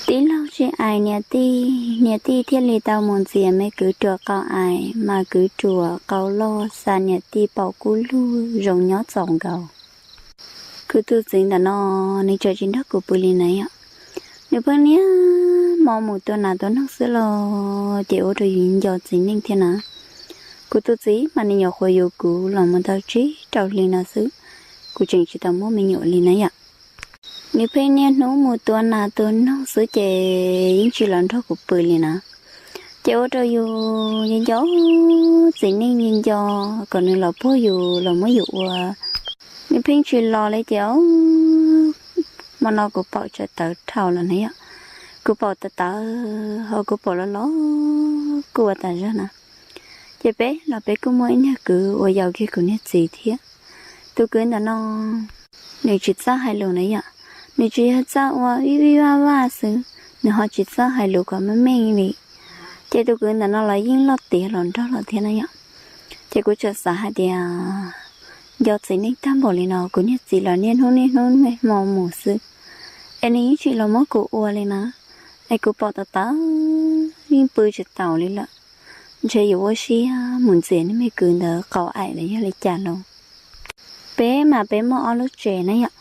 Tij laug tsis aim niam tij, niam tij thiaj li tau mus ntxias me kwv ruam qau aim, mas kwv ruam qau loj xa niam tij paum kub lug zoo nyob txaus nkaus. Kuv tus txiv ntawm no, nws tseem tsis nrog kuv pw li na yom. Nws pheej niaj hmo mus tua nas tua noog xwb los ces ua rau yus nco txiv neej thiab na. Kuv tus txiv mas nws nyuam qhuav yuav kuv los mus tau tsib rau hli no xwb, kuv tseem tsis tau muaj me nyuam li na yom. Nws pheej niaj hnub mus tua nas tua noog xwb ces yeej tsis los nrog kuv pw li na. Ces ua rau yus nco txiv neej, nco kom nws los puag yus los muab yus ua. Nws pheej tsis los li ces hmo no kuv paum tsawv tawv dhau los na yom. Kuv paum tawv tawv ho kuv paum los los kuj ua tas zog na. Ces peb los peb kuj muaj ib niag kwv uas yaus kiag kuv niag txiv thiab. Tus kwv ntawm no nws tsis txawj hais lus na yom, nws tsis yog txawj ua vij vij vaj vaj xwb, nws ho tsis txawj hais lus kom meej meej li. Ces tus kwv ntawm no los yeej loj tiav los nraug lawm thiab na yom. Ces kuv tseem xav hais tias nco txiv neej tag npaum li no, kuv niag txiv los niaj hnub niaj hnub niaj hmo mus xwb, es nws yeej tsis los muab kuv ua li na. Es kuv paum tawv tawv yeej pw tsis taus li lawm. Ntshe yuav ua siab mus ntxias niag me kwv ntawd qau aim los yog li cas los. Peb mas peb muaj ob lub tsev na yom,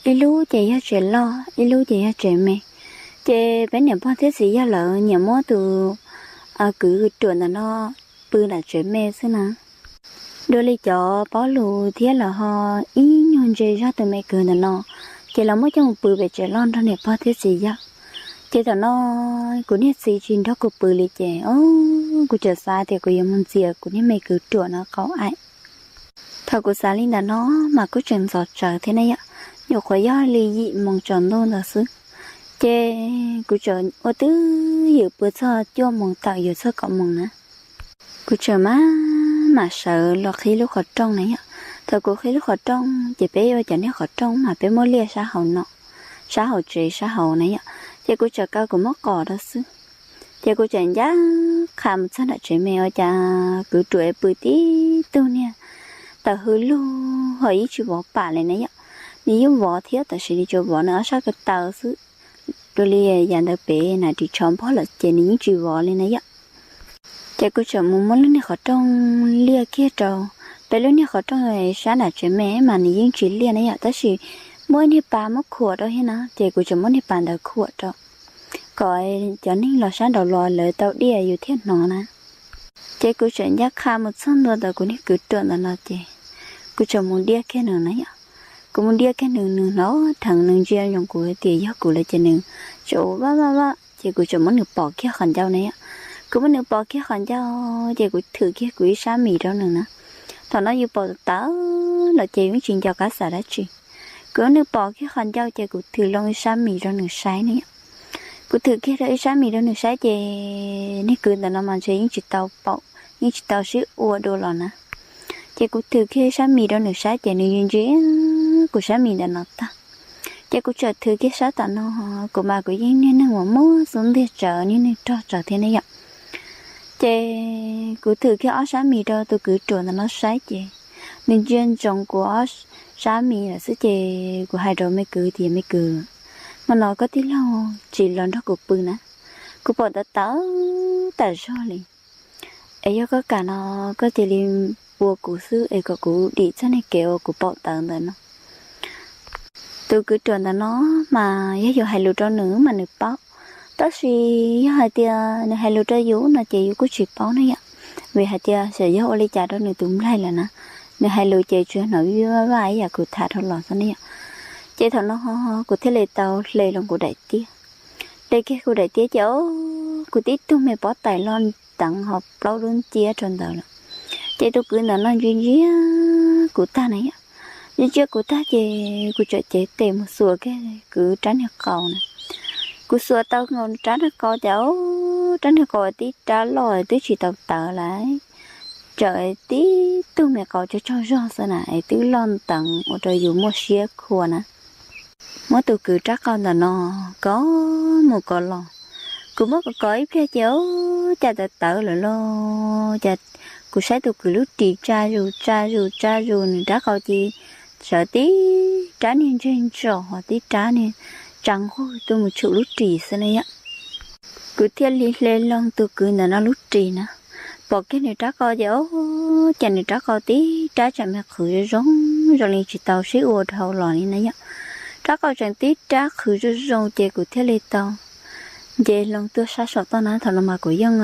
ib lub ces yog tsev loj, ib lub ces yog tsev me. Ces peb niam pog thiab txiv yawg lawv nyiam muab tus kwv ruam ntawm no pw nram tsev me xwb na. Dua li cov paub lus thiab los ho ib nyuag ntse zog tus me kwv ntawm no, ces lawv muab coj mus pw pem tsev loj nrog niam pog thiab txiv yawg. Ces thaum no kuv niag txiv tsis nrog kuv pw li ces kuv tseem xav tias kuv yuav mus ntxias kuv niag me kwv ruam no qau aim. Thaum kuv xav li ntawm no mas kuj tseem ntxov tsawv thiab na yom, nyuam qhuav yog li yim moos tsaus ntuj ntawd xwb. Ces kuv tseem ua twj ywm pw txog cuaj moos tawm yuav txog kaum moos na. Kuv tseem maj mam sawv los qhib lub qhov rooj na yom. Thaum kuv qhib lub qhov rooj ces peb ua cov niag qhov rooj mas peb muab liaj sab hauv no, sab hauv tsev sab hauv na yom. Ces kuv tseem kaw kuv muab qos rau xwb. Ces kuv tseem ncaj qha mus txog nram tsev me ua cas kwv ruam pw tib tug niag taws hws lug ho yeej tsis vov pam li na yom. Nws yeej vov thiab tab sis nws tsuas vov nws ob sab ko taw xwb. Dua li yav ntawd pem na ris tsho npog lawm ces nws yeej tsis vov li na yom. Ces kuv tseem mus muab lub niag qhov rooj liaj kiag rau. Peb lub niag qhov rooj sab nram tsev me mas nws yeej tsis liaj na yom, tab sis muaj ib niag pas muab khuam rau thiab na, ces kuv tseem muab niag pas ntawd khuam rau kom cov neeg los sab nraud los lawv tau diaj yus thiaj hnov na. Ces kuv tseem ncaj qha mus txog ntua ntawm kuv niag kwv ruam ntawm no ces kuv tseem mus diaj kiag nws na yom. Kuv mus diaj kiag nws, nws hnov dheev, nws ntsia ntsoov kuv tias yog kuv lawm ces nws tseem ua vaj vaj vaj ces kuv tseem muab nws pom kiag qhov ncauj na yom. Kuv muab nws pom kiag qhov ncauj ces kuv thwm kiag kuv ib sab mis rau nws na. Thaum no yus paum tawv lawm ces yus tsis nco qab xav dab tsi. Kuv muab nws pom kiag qhov ncauj ces kuv thwm loo ib sab mis rau nws saib na yom. Kuv thwm kiag rau ib sab mis rau nws saib ces niag kwv ntawm no mas ntshe yeej tsis tau paum, yeej tsis tau sib ua dua los na. Ces kuv thwm kiag sab mis rau nws saib ces nws ntsia ntsia kuv sab mis ntawm no tag. Ces kuv tseem thwm kiag sab tom no, kuv mas kuv yeej niag neeg uas muaj xub ntiag tsawv, niag neeg rog tsawv thiab ne yom. Ces kuv thwm kiag ob sab mis rau tus kwv ruam ntawm no saib ces nws ntsia ntsoov kuv ob sab mis lawm xwb ces kuv hais rau me kwv tias me kwv, hmo no koj tij laug tsis los nrog kuv pw na, kuv paum tawv tawv tas zog li. Es yog koj kam no koj cia li ua kuv xwb es kom kuv dim txoj niag kev uas kuv paum tawv ntawm no. Tus kwv ruam ntawm no mas yog yus hais lus rau nws mas nws paub, tab sis yog hais tias nws hais lus rau yus no ces yus kuj tsis paub ne yom. Vim hais tias xyov yog ua li cas rau nws tus nplaig lawm na, nws hais lus ces tsuas hnov vij vij vaj vaj ib yam kuv tham dhau los xwb ne yom. Ces thaum no kuv thiaj li tau hle loo kuv daim tiab. Hle kiag kuv daim tiab ces kuv tib tug me pob tais loj teev ho plaub dub nciab rau ntawd lawm. Ces tus kwv ntawm no ntsia ntsia kuv tag na yom. Ntsia ntsia kuv tag ces kuv tseem cev tes mus xuas kiag kwv rab niag qau na. Kuv xuas tau nkaus rab niag qau ces rab niag qau tib rab loj twb tsis tau tawv lawm, tseem tib tug me qau tsaug tsaug zog xwb na es twb loj nteev ua rau yus muaj siab khua na. Muab tus kwv rab qau ntawm no kov mus kov los, kuv muab kov kov ib pliag ces cas tawv tawv lawm lauj. Cas kuv saib tus kwv lub ris tsa zus tsa zus tsa zus, nws rab qau ces sawv tib rab niag ntseg ntsos ho tib rab niag tsa nqug tuaj mus tshum lub ris xwb na yom. Kuv thiaj li hle loo tus kwv ntawm no lub ris na, pom kiag nws rab qau ces o, ces nws rab qau tib rab tsam me qhwv zoo zoo li tsis tau sib ua dhau los li na yom. Rab qau tseem tib rab qhwv zoo zoo ces kuv thiaj li tau nce loo tuaj sab saum toj na. Thaum no mas kuv yeej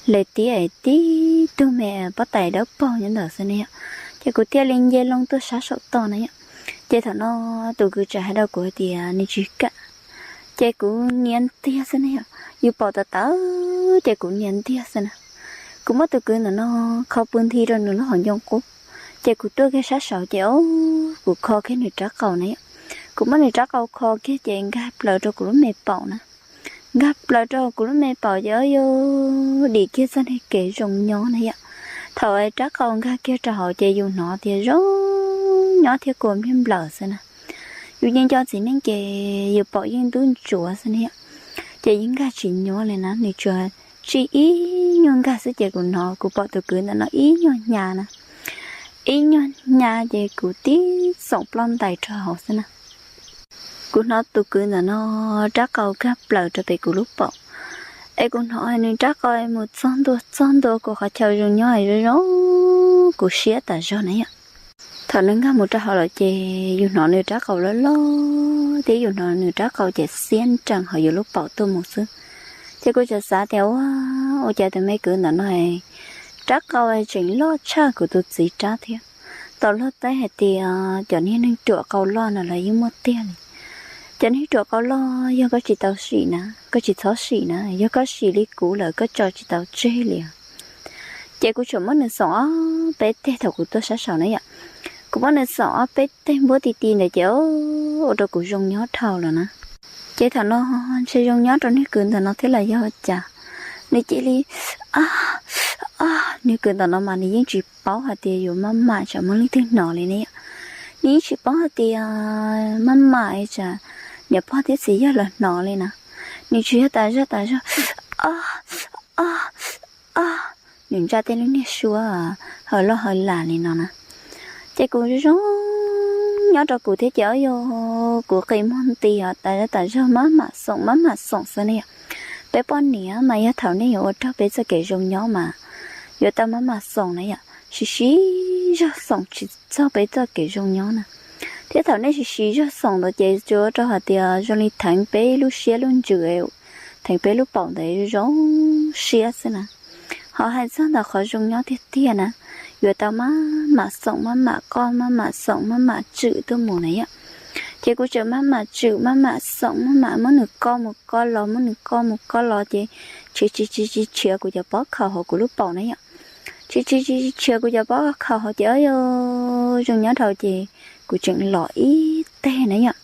hle tib tib tug me pob tais dawb paug nyob ntawm xwb ne yom. Ces kuv thiaj li nce loo tuaj sab saum toj na yom. Ces thaum no tus kwv tseem hais rau kuv hais tias nws tsis kam, ces kuv nias ntiag xwb ne yom. Yus pom tawv tawv ces kuv nias ntiag xwb na. Kuv muab tus kwv ntawm no kho pw nthi rau nws lub hauv ncoo qub, ces kuv tuaj kiag sab saud ces o, kuv kho kiag nws rab qau na yom. Kuv muab nws rab qau kho kiag ces nkag plaws rau kuv lub me paum na. Nkag plaws rau kuv lub me paum ces o, yus dim kiag txoj niag kev zoo nyob na yom. Thaum rab qau nkag kiag rau hauv ces yus hnov tias zoo nyob thiab kua npliag nplawm xwb na. Yus nce nco txiv neej ces yus paum yeej ntub ntsuav xwb na yom. Ces yeej nkag tsis nyuaj li na, nws tsuas tsij ib nyuag nkag xwb ces kuv hnov kuv pom tus kwv ntawm no ib nyuag hnyav na. Ib nyuag hnyav ces kuv tib xoom ploj ntais rau hauv xwb na. Kuv hnov tus kwv ntawm no rab qau nkag plaws rau pem kuv lub paum, es kuv hnov nws rab qau mus txog ntua txog ntua kuv qhov chaw zoo nyob zoo zoo, kuv siab tas zog na yom. Thaum nws nkag mus rau hauv lawm ces yus hnov nws rab qau loj loj thiab yus hnov nws rab qau ces xiab nrees hauv yus lub paum tuaj mus xwb. Ces kuv tseem xav tias ua, ua cas tus me kwv ntawm no rab qau tseem loj tshaj kuv tus txiv rab thiab. Tau luag teb hais tias cov niag neeg ruam qau loj no los yeej muaj tiag li. Cov niag ruam qau loj yog koj tsis tau sim na, koj tsis txhob sim na, yog koj sim li kuv lawm koj tso tsis tau tseg li. Ces kuv tseem muab nws xoom ob peb teg thaum kuv tuaj sab saud na yom. Kuv muab nws xoom ob peb teg npuab ti ti ntawd ces ua rau kuv zoo nyob dhau lawm na. Ces thaum no ntshe zoo nyob rau niag kwv ntawm no thiab los yog cas, nws cia li, a, a, niag kwv ntawm no mas nws yeej tsis paub hais tias yuav maj mam tsam muaj leej twg hnov li ne yom. Nws yeej tsis paub hais tias maj mam tsam niam pog thiab txiv yawg los hnov li na. Nws tsuas yog tas zog tas zog, o, o, o, nws ntsaj tej lub niag suab haw loj haw las li no na. Ces kuv zoo nyob rau kuv thiab ces o yog kuv qi muag nti os tas zog tas zog maj mam xoom maj mam xoom xwb ne yom. Peb poj niam mas yog thaum nej yuav ua rog peb txoj kev zoo nyob mas yuav tau maj mam xoom na yom, siv siv zog xoom tsis txog peb txoj kev zoo nyob na. Thiab thaum nej siv siv zog xoom ntawd ces tsuas ua rau hais tias zoo li theev peb lub siab lub ntsws, theev peb lub paum ntawd zoo siab xwb na. Ho hais txog ntawm qhov zoo nyob tiag tiag na, yuav tau maj mam xoom maj mam qoj maj mam xoom maj mam tswm tuaj mus na yom. Ces kuv tseem maj mam tswm maj mam xoom maj mam muab nws qoj mus qoj los muab nws qoj mus qoj los ces tsis tsis tsis tsis tshiav kuv cov pob khaum hauv kuv lub paum na yom. Tsis tsis tsis tshiav kuv cov pob khaum hauv ces o yog zoo nyob dhau ces kuv tseem los ib teg na yom.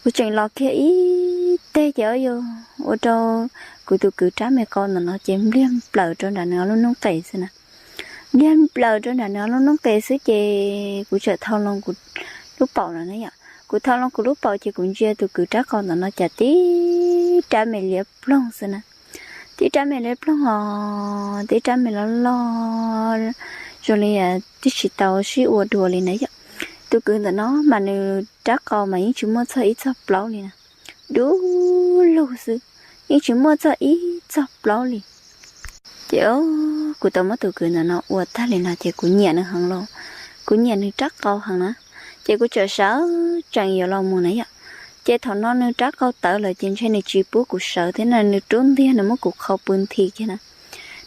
Kuv tseem los kiag ib teg ces o yog ua rau kuv tus kwv rab me qau ntawm no ces npliag nplaws rau nram nws lub noob qes xwb na. Npliag nplaws rau nram nws lub noob qes xwb ces kuv txawm thau loo kuv lub paum no na yom. Kuv thau loo kuv lub paum ces kuv ntsia tus kwv rab qau ntawm no cas tib rab me liab ploog xwb na. Tib rab me liab ploog os, tib rab me loj loj zoo li twb tsis tau sib ua dua li na yom. Tus kwv ntawm no mas nws rab qau mas yeej tsis muaj txog ib txog plaub li na. Dub lug xwb, yeej tsis muaj txog ib txog plaub li. Ces kuv tau muab tus kwv ntawm no ua tag li no ces kuv nyiam nws heev los, kuv nyiam nws rab qau heev na. Ces kuv txawm sawv tsees yuav los mus na yom. Ces thaum no nws rab qau tawv lawm ces ntshe nws tsis pub kuv sawv thiab na, nws rub ntiag nws muab kuv qhau pw nthi kiag na.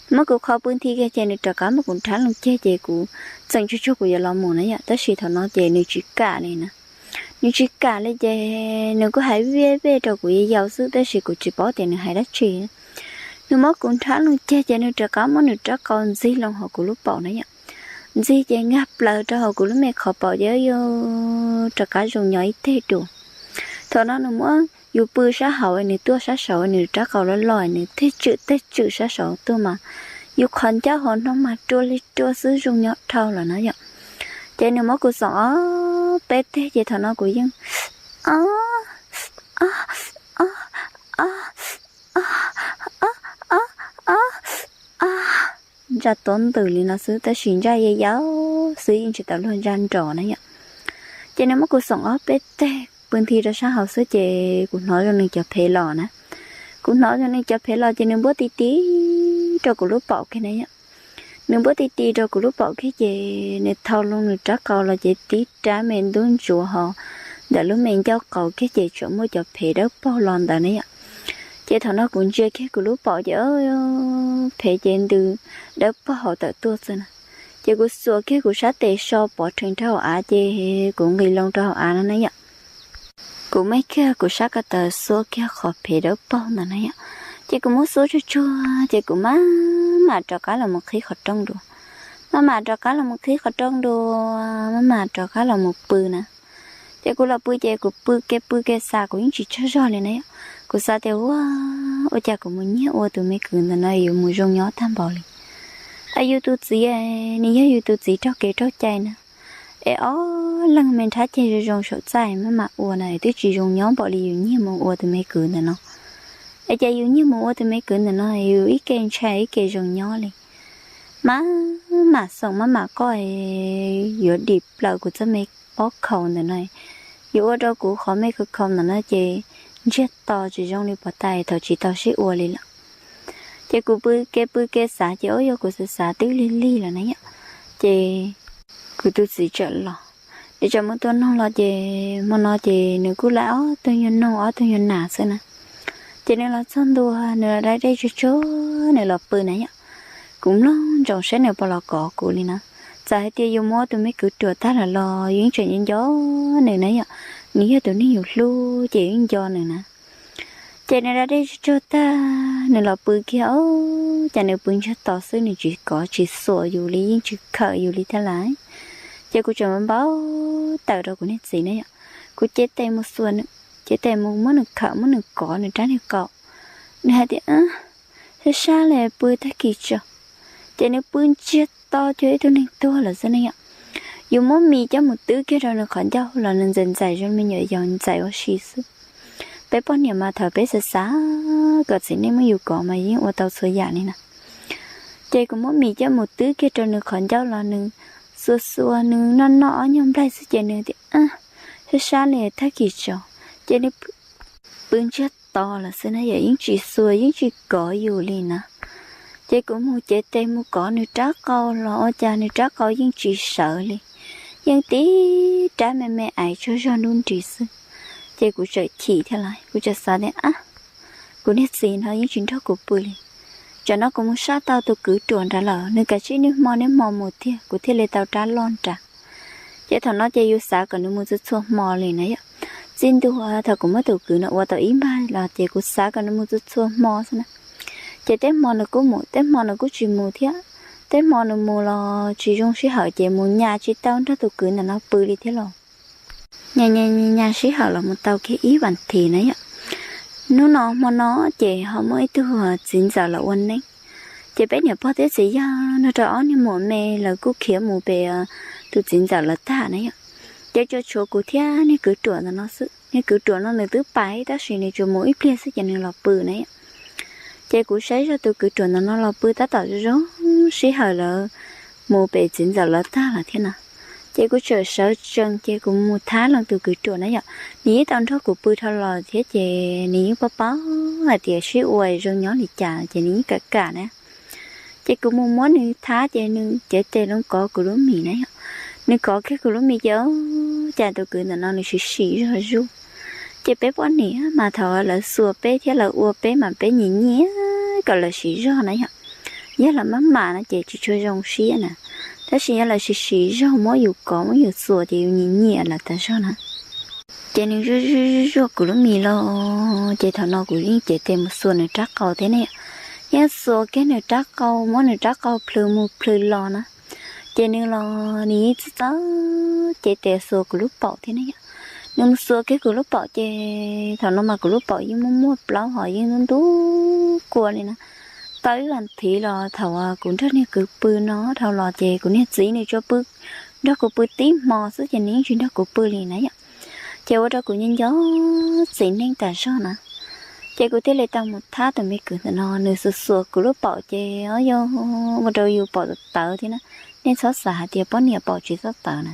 Nws muab kuv qhau pw nthi kiag ces nws rov qab muab kuv nrhab loo ceg ces kuv txeem tsuag tsuag kuv yuav los mus na yom, tab sis thaum no ces nws tsis kam li na. Nws tsis kam li ces nws kuj hais vej vej rau kuv yau yau xwb tab sis kuv tsis paub tias nws hais dab tsi. Nws muab kuv nrhab loo ceg ces nws rov qab muab nws rab qau ntxig loo hauv kuv lub paum na yom. Ntxig ces nkag plaws rau hauv kuv lub me qhov paum ces yus rov qab zoo nyob ib teg dua. Thaum no nws muab yus pw sab hauv nws tuaj sab saud nws rab qau loj loj nws tej tswm tej tswm sab saud tuaj mas yus qhov ncauj hauv no mas rua li rua xwb zoo nyob dhau lawm na yom. Ces nws muab kuv xoom ob peb teg ces thaum no kuv yeej ob ob ob ob ob ob ob ntsaj tuab ntws li no xwb tab sis ntsaj yau yau xwb yeej tsis tau luag ntsaj nrov na yom. Ces nws muab kuv xoom ob peb teg pw nthi rau sab hauv xwb ces kuv hnov zoo nws cov phev los na. Kuv hnov zoo nws cov phev los ces nws npuab ti ti rau kuv lub paum kiag na yom. Nws npuab ti ti rau kuv lub paum kiag ces nws thau loo nws rab qau los ces tib rab me ntub ntsuav ho ntawm lub me ncauj qaus kiag ces tseem muaj cov phev dawb paug los ntawd na yom. Ces thaum no kuv ntsia kiag kuv lub paum ces phev ces ntws dawb paug hauv tawm tuaj xwb na. Ces kuv xuas kiag kuv sab tes so pov rhees rau hauv av ces kuv nqis loo rau hauv av no na yom. Kuv muab kiag kuv sab ko taw xuas kiag qhov phev dawb paug ntawd na yom. Ces kuv muab xuas tsuag tsuag ces kuv maj mam rov qab los mus qhib qhov rooj dua. Maj mam rov qab los mus qhib qhov rooj dua, maj mam rov qab los mus pw na. Ces kuv los pw ces kuv pw kev pw kev xav kuv yeej tsis tsaug zog li na yom. Kuv xav tias ua, ua cas kuv mus nyiag ua tus me kwv ntawm no yuav mus zoo nyob tag npaum li. Es yus tus txiv, nws yog yus tus txiv raug kev raug cai na. Es ob leeg me nrhab ceg zoo zoo saum txaj maj mam ua na twb tsis zoo nyob npaum li yus nyiag mus ua tus me kwv ntawm no. Es ces yus nyiag mus ua tus me kwv ntawm no yus ib ke ntshai ib ke zoo nyob li. Maj mam xoom maj mam qoj yuav dim plaws kuv txoj me pob khaus ntawm no. Yuav ua rau kuv qhov me khaus khaus ntawm no ces ntsiag to tsis zoo li puas tas thaum tsis tau sib ua li lawm. Ces kuv pw kev pw kev xav ces ua yog kuv xav xav twb lig lig lawm na yom. Ces kuv tus txiv txawm los, nws txawm mus tua noog los ces hmo no ces nws kuj lawv ob tug nyuag noog ob tug nyuag nas xwb na. Ces nws los txog ntua nws los da dej tsuag tsuag nws los pw na yom. Kuv mloog ntsoov saib nws puas los kov kuv li na. Txawm hais tias yus muab tus me kwv ruam tag lawm los yus yeej tseem nco nco nws na yom. Nws yog tus neeg yus hlub ces yeej nco nws na. Ces nws da dej tsuag tsuag tag nws los pw kiag os, cas nws pw ntsiag to xwb nws tsis kov tsis xuas yus li yeej tsis khawm yus li thiab lawm. Ces kuv tseem npau taws rau kuv niag txiv na yom. Kuv cev tes mus xuas nws, cev tes mus muab nws khawm muab nws kov nws rab niag qau. Nws hais tias sab sab li pw tag kis tso. Ces nws pw ntsiag to cuag ib tug neeg tuag lawm xwb ne yom. Yus muab mis coj mus twb kiag rau nws qhov ncauj los nws ntxais ntxais zoo me nyuam yaus ntxais ua si xwb. Peb poj niam mas thaum peb xav xav kom txiv neej muab yus kov mas yeej ua tau txhua yam li na. Ces kuv muab mis coj mus twb kiag rau nws qhov ncauj los nws xuas xuas nws noj noj ob nyuag nplaig xwb ces nws tias sab sab li tag kis tso. Ces nws pw ntsiag to lawm xwb na yom, yeej tsis xuas yeej tsis kov yus li na. Ces kuv mus cev tes mus kov nws rab qau los ua cas nws rab qau yeej tsis sawv li, yeej tib rab me me aiv tsuag zog nruab nris xwb. Ces kuv txawm chim thiab lawm kuv txawm xav tias kuv niag txiv no yeej tsis nrog kuv pw li. Tsam no kuv mus sab tau tus kwv ruam nrad lawm nws kav tsij niaj hmo niaj hmo mus tiag kuv thiaj li tau rab loj nrad. Ces thaum no ces yus xav kom nws mus txhua txhua hmo li na yom. Txij ntua thaum kuv muab tus kwv no ua tau ib npag los ces kuv xav kom nws mus txhua txhua hmo xwb na. Ces tej hmo nws kuj mus tej hmo nws kuj tsis mus thiab. Tej hmo nws mus los tsis zoo sij hawm ces mus nyas tsis tau nrog tus kwv ntawm no pw li thiab los. Nyas nyas sij hawm los mus tau kiag ib vas thiv na yom. Hnub no hmo no ces ho muaj ib tug txiv ntxawm los ua neeb. Ces peb niam pog thiab txiv yawg nrog rau ob niag muam me lawv kuj khiav mus pem tus txiv ntxawm lawv tag na yom. Ces tsuas tshuav kuv thiab niag kwv ruam ntawm no xwb. Niag kwv ruam no nws twb pais tab sis nws tsuas mus ib pliag xwb ces nws los pw na yom. Ces kuv saib zoj tus kwv ruam ntawm no los pw tab tom zoo zoo sij hawm lawv mus pem txiv ntxawm lawv tag lawm thiab na. Ces kuv txawm sawv tsees ces kuv mus thab leej tus kwv ruam na yom. Nws yeej tau nrog kuv pw dhau los thiab ces nws yeej paub paub hais tias sib ua zoo nyob li cas ces nws yeej kam kam na. Ces kuv mus muab nws thab ces nws cev tes los kov kuv lub mis na yom. Nws kov kiag kuv lub mis ces cas tus kwv ntawm no nws sim sim zog zuj. Ces peb poj niam mas thaum lawv xuas peb thiab lawv ua peb mas peb nyiam nyiam kom lawv sim zog na yom. Yog lawv maj mam no ces tsis tshua zoo siab na, tab sis yog lawv sim sim zog muab yus kov muab yus xuas ces yus nyiam nyiam lawv tas zog na. Ces nws zuj zuj zuj zuaj kuv lub mis los, ces thaum no kuv yeej cev tes mus xuas nws rab qau thiab ne. Yeej xuas kiag nws rab qau muab nws rab qau plhws mus plhws los na. Ces nws los nws yeej txawj txawj cev tes xuas kuv lub paum thiab ne yom. Nws mus xuas kiag kuv lub paum ces thaum no mas kuv lub paum yeej muaj muaj plaub hos yeej ntub ntub kua li na. Tau ib vas thiv los thaum kuv nrog niag kwv pw no dhau los ces kuv niag txiv nws tsuas pw nrog kuv pw tib hmo xwb ces nws yeej tsis nrog kuv pw li na yom. Ces ua rau kuv nco nco txiv neej tas zog na. Ces kuv thiaj li tau mus thab tus me kwv ntawm no nws xuas xuas kuv lub paum ces o yog ua rau yus paum tawv thiab na. Nej txhob xav hais tias poj niam paum tsis txhob tawv na.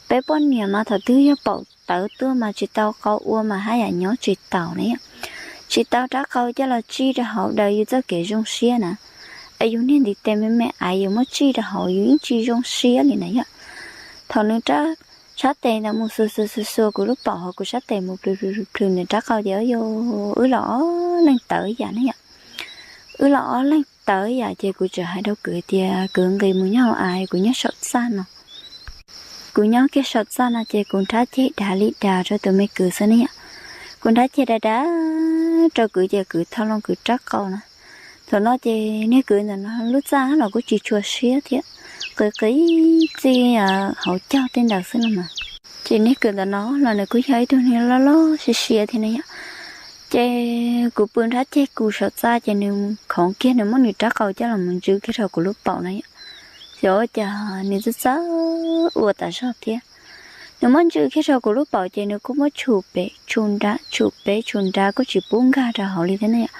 Peb poj niam mas thaum twg yog paum tawv tuaj mas tsis tau qau ua mas haj yam nyob tsis taus na yom. tsis tau rab qau coj los tsij rau hauv daws yus txoj kev zoo siab na. Es yus niag ntiv tes me me ais yus muab tsij rau hauv yus yeej tsis zoo siab li na yom. Thaum nws sab tes ntawd mus xuas xuas xuas xuas kuv lub paum hauv kuv sab tes mus plhws plhws plhws nws rab qau ces yuav wb los ob leeg tawv yam ne yom. Wb los ob leeg tawv yam ces kuv txawm hais rau kwv tias kwv nqis mus nyob hauv av kuv nyob saum txaj no. Kuv nyob kiag saum txaj no ces kuv nrhab ceg dav li dav rau tus me kwv xwb ne yom. Kuv nrhab ceg dav dav rau kwv ces kwv thau loo kwv rab qau na. Thaum no ces niag kwv ntawm no lub txaj los kuj tsis tshua siab thiab, qis qis txij hauv caug tej ntawd xwb no mas. Ces niag kwv ntawm no los nws kuj yog ib tug neeg loj loj siab siab thiab ne yom. Ces kuv pw nrhab ceg kuv saum txaj ces nws khoov kiag nws muab nws rab qau coj los mus ntsw kiag rau kuv lub paum na yom. Xyov ua cas nws txawj txawj ua tas zog thiab. Nws muab ntsw kiag rau kuv lub paum ces nws kuj muab tshum pem tshum nrad tshum pem tshum nrad kuj tsis pub nkag rau hauv li thiab ne yom.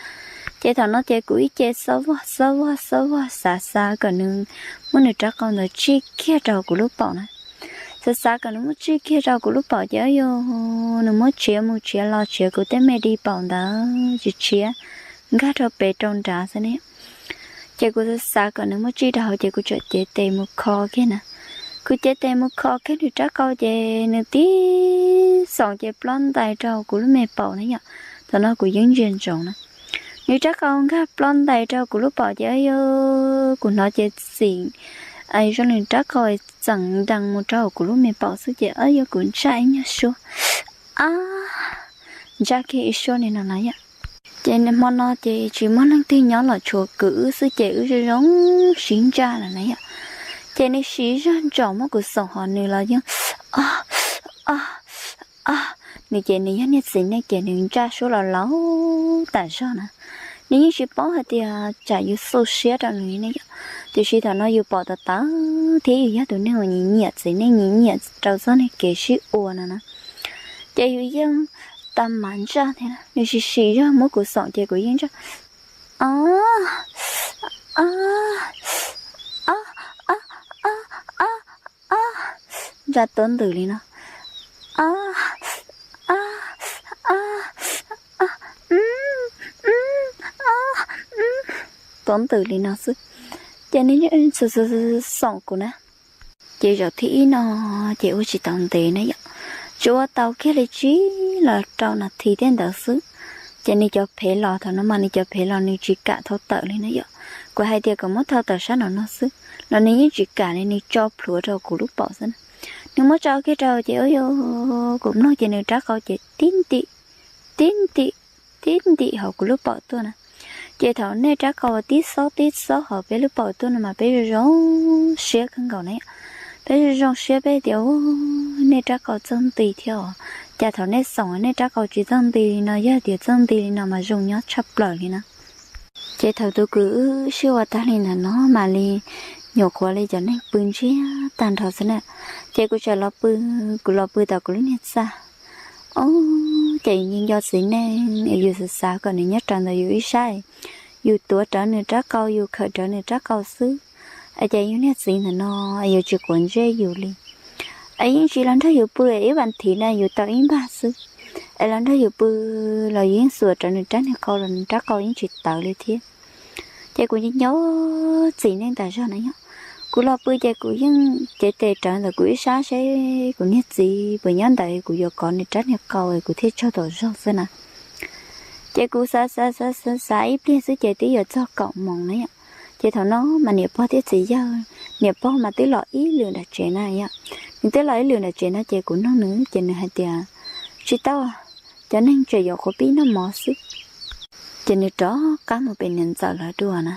Ces thaum no ces kuv ib ce xob vog xob vog xob vog xav xav kom nws muab nws rab qau ntawd tsij kiag rau kuv lub paum na. Xav xav kom nws muab tsij kiag rau kuv lub paum ces yuav nws muab tshiav mus tshiav los tshiav kuv tej me di paum ntawd tsis tshiav, nkag rau pem rau nrad xwb ne. Ces kuv xav xav kom nws muab tsij rau hauv ces kuv txawm cev tes mus kho kiag na. Kuv cev tes mus kho kiag nws rab qau ces nws tib xoom ces plob ntais rau kuv lub me paum na yom. Thaum no kuv yeej ntsia ntsoov na. Nws rab qau nkag plob ntais rau kuv lub paum ces yuav kuv hnov ces txim zoo nws rab qau txeem ntees mus rau kuv lub me paum xwb ces yuav kuv ntsaj ib nyuag suab. Ab, ntsaj kiag ib suab li no na yom. Ces hmo no ces tsis muaj leej twg nyob los tshuav kwv wb xwb ces wb zoo zoo sib ntsaj lawm na yom. Ces nws siv zog ntsos muab kuv xoom hos nws los yeej, o, o, o, nws ces nws yog niag txiv neej ces nws ntsaj suab los laus tas zog na. Nws yeej tsis paub hais tias tsam yus xu siab rau nws ne yom. Tiam sis thaum no yus pom tawv tawv thiab yus yog tus neeg uas nyiam nyiam txiv neej nyiam nyiam rau txoj niag kev sib ua no na, ces yus yeej tau mam ntsaj thiab. Nws siv siv zog muab kuv xoom ces kuv yeej ntsaj, o, o, o, o, o, o, ntsaj tuab ntws li no, o, o, o, o, tuab ntws li no xwb. Ces nws xoom kuv na. Ces zaum thib ib no ces ua tsis tau ntev na yom, tsuas ua tau kiag li tsib los rau nas this tej ntawd xwb. Ces nws cov phev los, thaum no mas nws cov phev los nws tsis kam thau tawm li na yom. Kuv hais tias kom muab thau tawm sab nraum no xwb los nws yeej tsis kam li, nws tso plhuav rau kuv lub paum xwb na. Nws muab tso kiag rau ces ua yog kuv mloog ces nws rab qau ces tib ntim, tib ntim, tib ntim hauv kuv lub paum tuaj na. Ces thaum nej rab qau tib xob tib xob hauv peb lub paum tuaj no mas peb zoo zoo siab kawg nkaus na yom. Peb zoo zoo siab peb tias, nej rab qau txawj nti thiab os. Cas thaum nej xoom nej rab qau tsis txawj nti li no, yog tias txawj nti li no mas zoo nyob tshaj plaws li na. Ces thaum tus kwv wb sib ua tag li ntawm no mam li nyuam qhuav li cov neeg pw ntsiag tag nrho xwb na. Ces kuv txawm los pw, kuv los pw tom kuv lub niag txaj. Ob, ces yus nco txiv neej, yus xav xav kom nws nyob rawv ntawm yus ib sab, yus tuav rawv nws rab qau, yus khawm rawv nws rab qau xwb. Es ces yus niag txiv ntawm no yuav tsis quav ntsej yus li. Es yeej tsis los nrog yus pw, ib vas thiv na yus tau ib npag xwb. Es los nrog yus pw los yus yeej xuas rawv nws rab niag qau los nws rab qau yeej tsis tawv li thiab. Ces kuv nco txiv neej tas zog na yom. Kuv los pw ces kuv yeej cev tes rawv ntawm kuv ib sab seb kuv niag txiv puas nyob ntawd, kuv yuav kov nws rab niag qau es kuv thiaj tsaug tom zog xwb na. Ces kuv xav xav xav xav xav ib pliag xwb ces twb yuav txog kaum moos na yom. Ces thaum no mas niam pog thiab txiv yawg, niam pog mas twb los ib lwm nram tsev na yom. Nws twb los ib lwm nram tsev no ces kuv nug nws ces nws hais tias, tsis tau, cov neeg tseem yuav qhuav pib noj mov xwb. Ces nws rov qab mus pem niam ntxawm lawv dua na.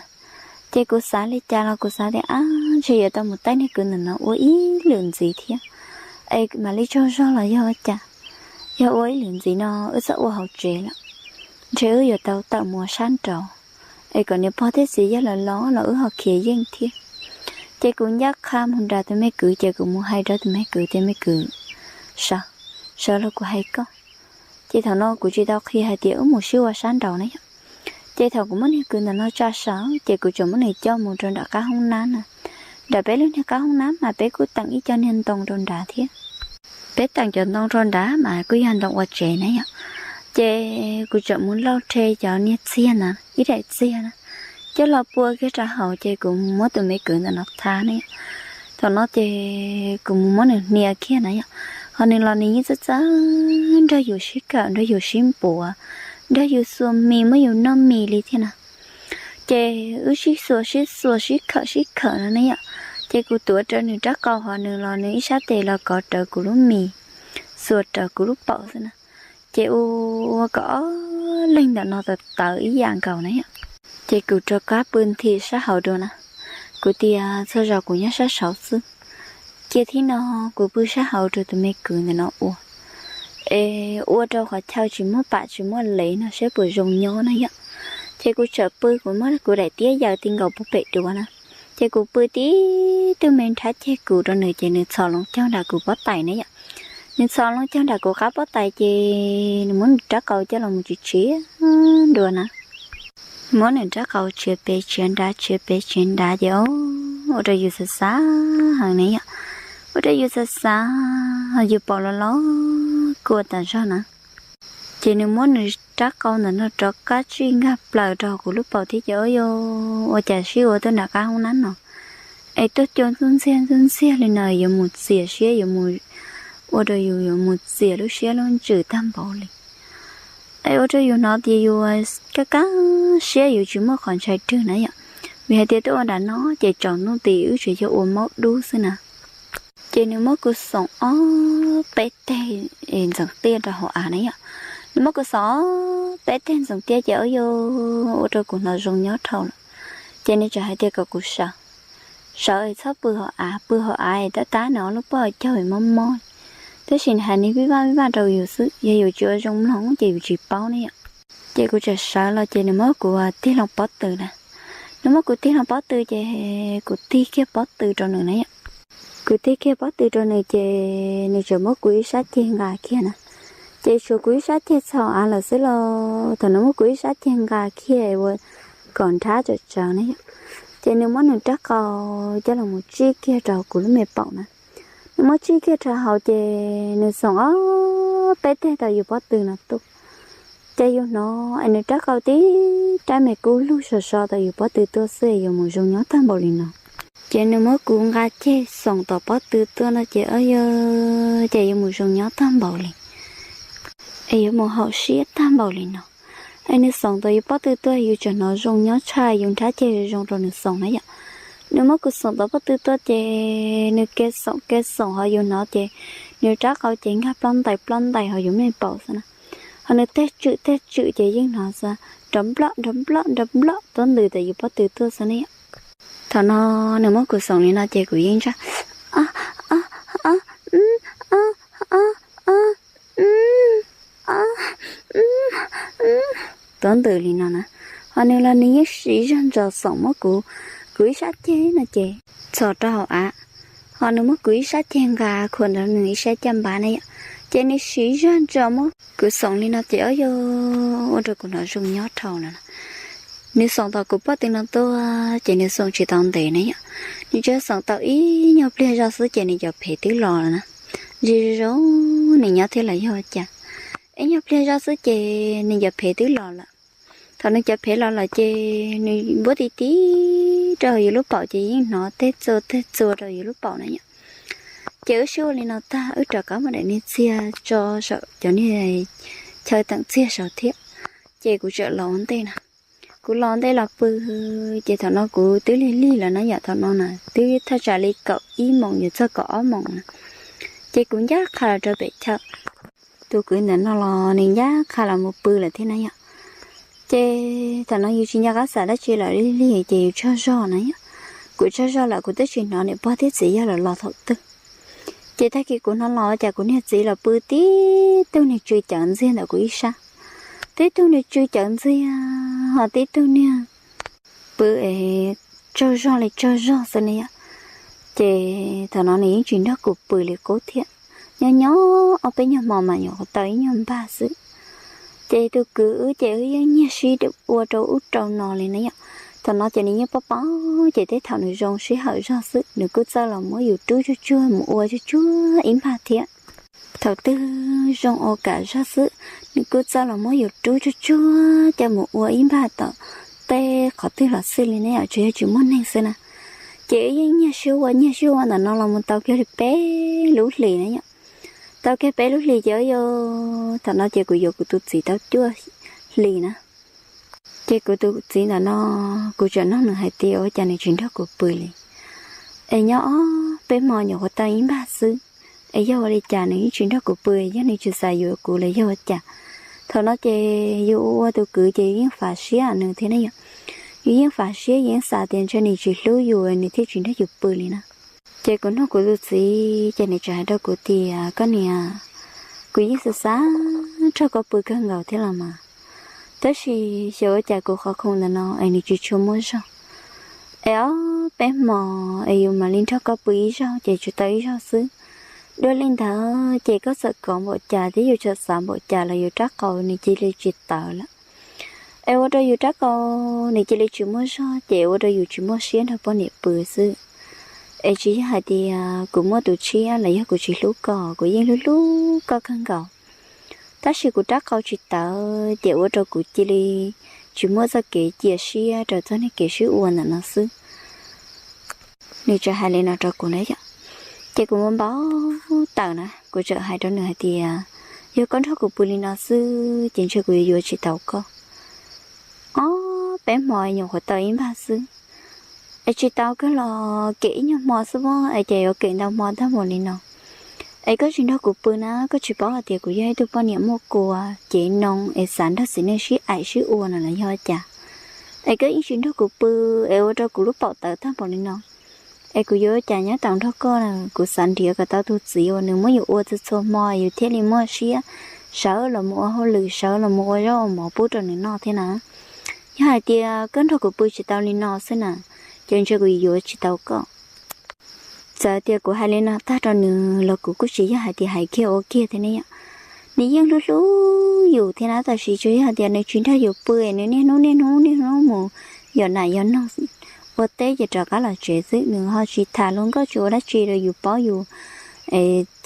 Ces kuv xav li cas los kuv xav tias, ab, ntshe yuav tau mus taij niag kwv ntawm no ua ib lwm ntxiv thiab, es mam li tsaug zog los yog cas. Yog ua ib lwm ntxiv no wb txhob ua hauv tsev lawm, ntshe wb yuav tau tawm mus ua sab nraud, es kom niam pog thiab txiv yawg lawv los los wb ho khiav yeej thiab. Ces kuv ncaj qha mus nram tus me kwv ces kuv mus hais rau tus me kwv tias, me kwv, sawv, sawv los kuv hais koj. Ces thaum no kuv tsis tau qhia hais tias wb mus sib ua sab nraud na yom. Ces thaum kuv muab niag kwv ntawm no tsa sawv ces kuv tseem muab nws coj mus rau nram qab hoob nab na. Nram peb lub niag qab hoob nab mas peb kuj teem ib co niag ntoo rau nrad thiab. Peb teem cov ntoo rau nrad mas kuj yog ntoo ua tsev na yom. Ces kuv txawm mus lauj rhe cov niag txiag na, ib daim txiag na, coj los pua kiag rau hauv ces kuv muab tus me kwv ntawm no thav ne. Thaum no ces kuv mus muab nws hnia kiag na yom, ho nws los nws yeej txawj txawj nrog yus sib khawm, nrog yus sib npuav, nrog yus xuas mis, muab yus noj mis li thiab na. Ces wb sib xuas sib xuas sib khawm sib khawm no ne yom, ces kuv tuav rawv nws rab qau, ho nws los nws ib sab tes los kov rawv kuv lub mis, xuas rawv kuv lub paum xwb na. Ces ua kom ob leeg ntawm no tawv tawv ib yam nkaus na yom. Ces kuv rov qab pw nthi sab hauv dua na, kuv tias txhua zaus kuv nyob sab saud xwb. Cia thib no kuv pw sab hauv rau tus me kwv ntawm no ua, es ua rau qhov chaw tsis muaj pam tsis muaj lev no saib puas zoo nyob na yom. Ces kuv txawm pw, kuv muab kuv daim tiab yaws ti nkaus puag pem duav na. Ces kuv pw tib tug me nrhab ceg kuv rau nws, ces nws txhos loo caug nram kuv pob tais ne yom. Nws txhos loo caug nram kuv qab pob tais, ces nws muab nws rab qau coj los mus tsis tshiav dua na. Muab nws rab qau tshiav pem tshiav nrad, tshiav pem tshiav nrad ces ua rau yus xav xav heev ne yom, ua rau yus xav xav, yus paum los los kua tas zog na. Ces nws muab nws rab qau ntawm no rov qab tsij nkag plaws rau kuv lub paum thiab ces ua, ua cas sib ua tuaj nram qab hoob nab no, es tuaj cua ntxuj ntxiag ntxuj ntxiag li no, yuav mus txias siab, yuav mus, ua rau yus yuav mus txias lub siab lub ntsws tag npaum li. Es ua rau yus hnov tias yus kaj kaj siab, yus tsis muaj qhov ntshai rwg na yom, vim hais tias tuaj ua nram no ces tsaus ntuj tis wb tsuas yog ua maub dub xwb na. Ces nws muab kuv xoom ob peb teg ntxeev tiaj rau hauv av na yom. Nws muab kuv xoom ob peb teg ntxeev tiaj ces ua, ua rau kuv hnov zoo nyob dhau lawm. Ces nws txawm hais tias kom kuv sawv, sawv es txhob pw hauv av, pw hauv av es tab tab nws ob lub pob hauv caug es mob mob. Tab sis nws hais nws vij vaj vij vaj rau yus xwb, yog yus tsis ua zoo mloog ces yus tsis paub ne yom. Ces kuv txawm sawv los ces nws muab kuv tig hlo pob tw na. Nws muab kuv tig hlo pob tw ces kuv tig kiag pob tw rau nws na yom. Kuv tig kiag pob tw rau nws ces nws txawm muab kuv ib sab ceg nqa kiag na. Ces tshuav kuv ib sab ceg txhaum av lawm xwb los thaum nws muab kuv ib sab ceg nqa kiag ua kom nrhab tsawm tsawv na yom, ces nws muab nws rab qau coj los mus tsij kiag rau kuv lub me paum na. Nws muab tsij kiag rau hauv ces nws xoom ob peb teg tau yus pob tw no tuaj. Ces yus hnov es nws rab qau tib rab me kub lug so so tau yus pob tw tuaj xwb yuav mus zoo nyob tag npaum li no. Ces nws muab kuv nqa ceg xoom tom pob tw tuaj no ces ua, ces yuav mus zoo nyob tag npaum li, es yuav mus haum siab tag npaum li no. Es nws xoom tom yus pob tw tuaj yus tseem hnov zoo nyob tshaj, yus nrhab ceg zoo rau nws xoom na yom. Nws muab kuv xoom tom pob tw tuaj ces nws ke xoom ke xoom ho yus hnov ces nws rab qau ces nkag ploj ntais ploj ntais ho yus me paum xwb na. Ho nws tej tswm tej tswm ces yeej hnov xwb, nrov nploj nrov nploj nrov nploj tuab ntws tom yus pob tw tuaj xwb ne yom. Thaum no nws muab kuv xoom li no ces kuv yeej ntsaj, tuab ntws li no na. Ho nws los nws yeej siv zog ntsos xoom muab kuv, kuv ib sab ceg no ces txhos rau hauv av. Ho nws muab kuv ib sab ceg nqa khuam nrog nws ib sab caj npab na yom. Ces nws siv zog ntsos muab kuv xoom li no ces ua, ua rau kuv hnov zoo nyob dhau no. Nws xoom tom kuv pob tw no tuaj ces nws xoom tsis tau ntev na yom. Nws tsuas xoom tau ib nyuag pliag zog xwb ces nws cov phev twb los lawm na. Zoo zoo nws nyob thiab los yog cas, ib nyuag pliag zog xwb ces nws cov phev twb los lawm. Thaum nws cov phev los lawm ces nws npuab ti ti rau yus lub paum ces yeej hnov tej txua tej txua rau yus lub paum na yom. Ces wb sib ua li no tag wb rov qab muab daim niag txiag tso saum cov niag chaw teem txiag saud thiab. Ces kuv txawm los ua ntej na. Kuv los ua ntej los pw, ces thaum no kuv twb lig lig lawm na yom, thaum no na twb thaj tsam li kaum ib moos yuav txog kaum ob moos na. Ces kuv ncaj qha los rau pem chaw. Tus kwv ntawm no los nws ncaj qha los mus pw lawm thiab na yom. Ces thaum no yus tsis nco qab xav dab tsi lawm, lig lig ces yus tsaug zog na yom. Kuv tsaug zog lawm kuv twb tsis hnov niam pog thiab txiv yawg lawv los thaum twg. Ces tag kis kuv hnov los cas kuv niag txiv los pw tib tug niag tsw cawv ntxiag ntawm kuv ib sab. Tib tug niag tsw cawv ntxiag, ho tib tug niag pw es tsaug zog li tsaug zog xwb na yom. Ces thaum no nws yeej tsis nrog kuv pw li qub thiab. Nyob nyob ob peb nyuag hmo mas nyuam qhuav tau ib nyuag npag xwb. Ces tus kwv wb ces wb yeej nyiag sib ua rau ub rau no li na yom. Thaum no ces nws yeej paub paub ces tej thaum nws zoo sij hawm zog xwb nws kuj txawj los muab yus rub tsuag tsuag mus ua tsuag tsuag ib npag thiab. Thaum twg zoo ua kam zog xwb, nws kuj txawj los muab yus rub tsuag tsuag coj mus ua ib npaj tom tej qhov twg los xij li ne yom, tsuas yog tsis muaj neeg xwb na. Ces yeej nyiag sib ua nyiag sib ua ntawm no los mus tau kiag li peb lub hlis na yom. Tau kiag peb lub hlis ces yog thaum no ces kuv yuav kuv tus txiv tau cuaj hlis na. Ces kuv tus txiv ntawm no, kuv tseem nug nws hais tias ua cas nws tsis nrog kuv pw li, es nyob ob peb hmo nyuam qhuav tau ib npag xwb, es yog ua li cas nws yeej tsis nrog kuv pw, yog nws tsis xav yuav kuv los yog ua cas. Thaum no ces yus ua tus kwv ces yus yeej fav siab nws thiab ne yom. Yus yeej fav siab, yus yeej xav tias ntshe nws tsis hlub yus nws thiaj tsis nrog yus pw li na. Ces kuv nug kuv tus txiv ces nws tseem hais rau kuv tias koj niam, kuv yeej xav xav nrog koj pw kawg nkaus thiab los mas, tab sis xyov ua cas kuv qhov khoom ntawm no es nws tsis tshua muaj zog, es ob peb hmo es yus mam li nrog koj pw ib zaug ces tsis tau ib zaug xwb. Dua li ntawd ces koj txawm kov npaum cas thiab yus txawm xav npaum cas los yus rab qau nws cia li tsis tawv lawm. Es ua rau yus rab qau nws cia li tsis muaj zog ces ua rau yus tsis muaj siab nrog poj niam pw xwb. Es tsis yog hais tias kuv muaj tus tshiab los yog kuv tsis hlub koj, kuv yeej hlub hlub koj kawg nkaus. Tab sis kuv rab qau tsis tawv ces ua rau kuv cia li tsis muaj txoj kev cia siab rau txoj niag kev sib ua ntawm no xwb. Nws tseem hais li no rau kuv na yom. Ces kuv npau npau taws na, kuv tseem hais rau nws hais tias yog koj nrog kuv pw li no xwb ces ntshe kuv yuav yuav tsis tau koj. Ob peb hmo nyuam qhuav tau ib npag xwb, es tsis tau kawg los kem ib nyuag hmo xwb mas es cas yuav kem ntau hmo tag npaum li no. Es koj tsis nrog kuv pw na, koj tsis paub hais tias kuv yog ib tug poj niam muaj kua cev noo es xav nrog txiv neej sib aim sib ua no los yog cas? Es koj yeej tsis nrog kuv pw, es ua rau kuv lub paum tawv tag npaum li no. Es kuv yuav ua cas nyob tau nrog koj na? Kuv xav nrhiav kom tau tus txiv uas nws muab yus ua txhua txhua hmo yus thiaj li muaj siab sawv los mus ua hauj lwm, sawv los mus ua zaub ua mov pub rau nws noj thiab na. Yog hais tias koj nrog kuv pw tsis tau li no xwb na, ces ntshe kuv yuav tsis tau koj. Txawm tias kuv hais li no tag rau nws los kuv kuj tsis yog hais tias hais kiag ua kiag thiab ne yom. Nws yeej hlub hlub yus thiab na, tab sis tsuas yog hais tias nws tsis nrog yus pw, nws niaj hnub niaj hnub niaj hnub mus yos nas yos noog ua teb ces rov qab los tsev xwb, nws ho tsis tham luag nkauj tsis ua dab tsi rau yus paub yus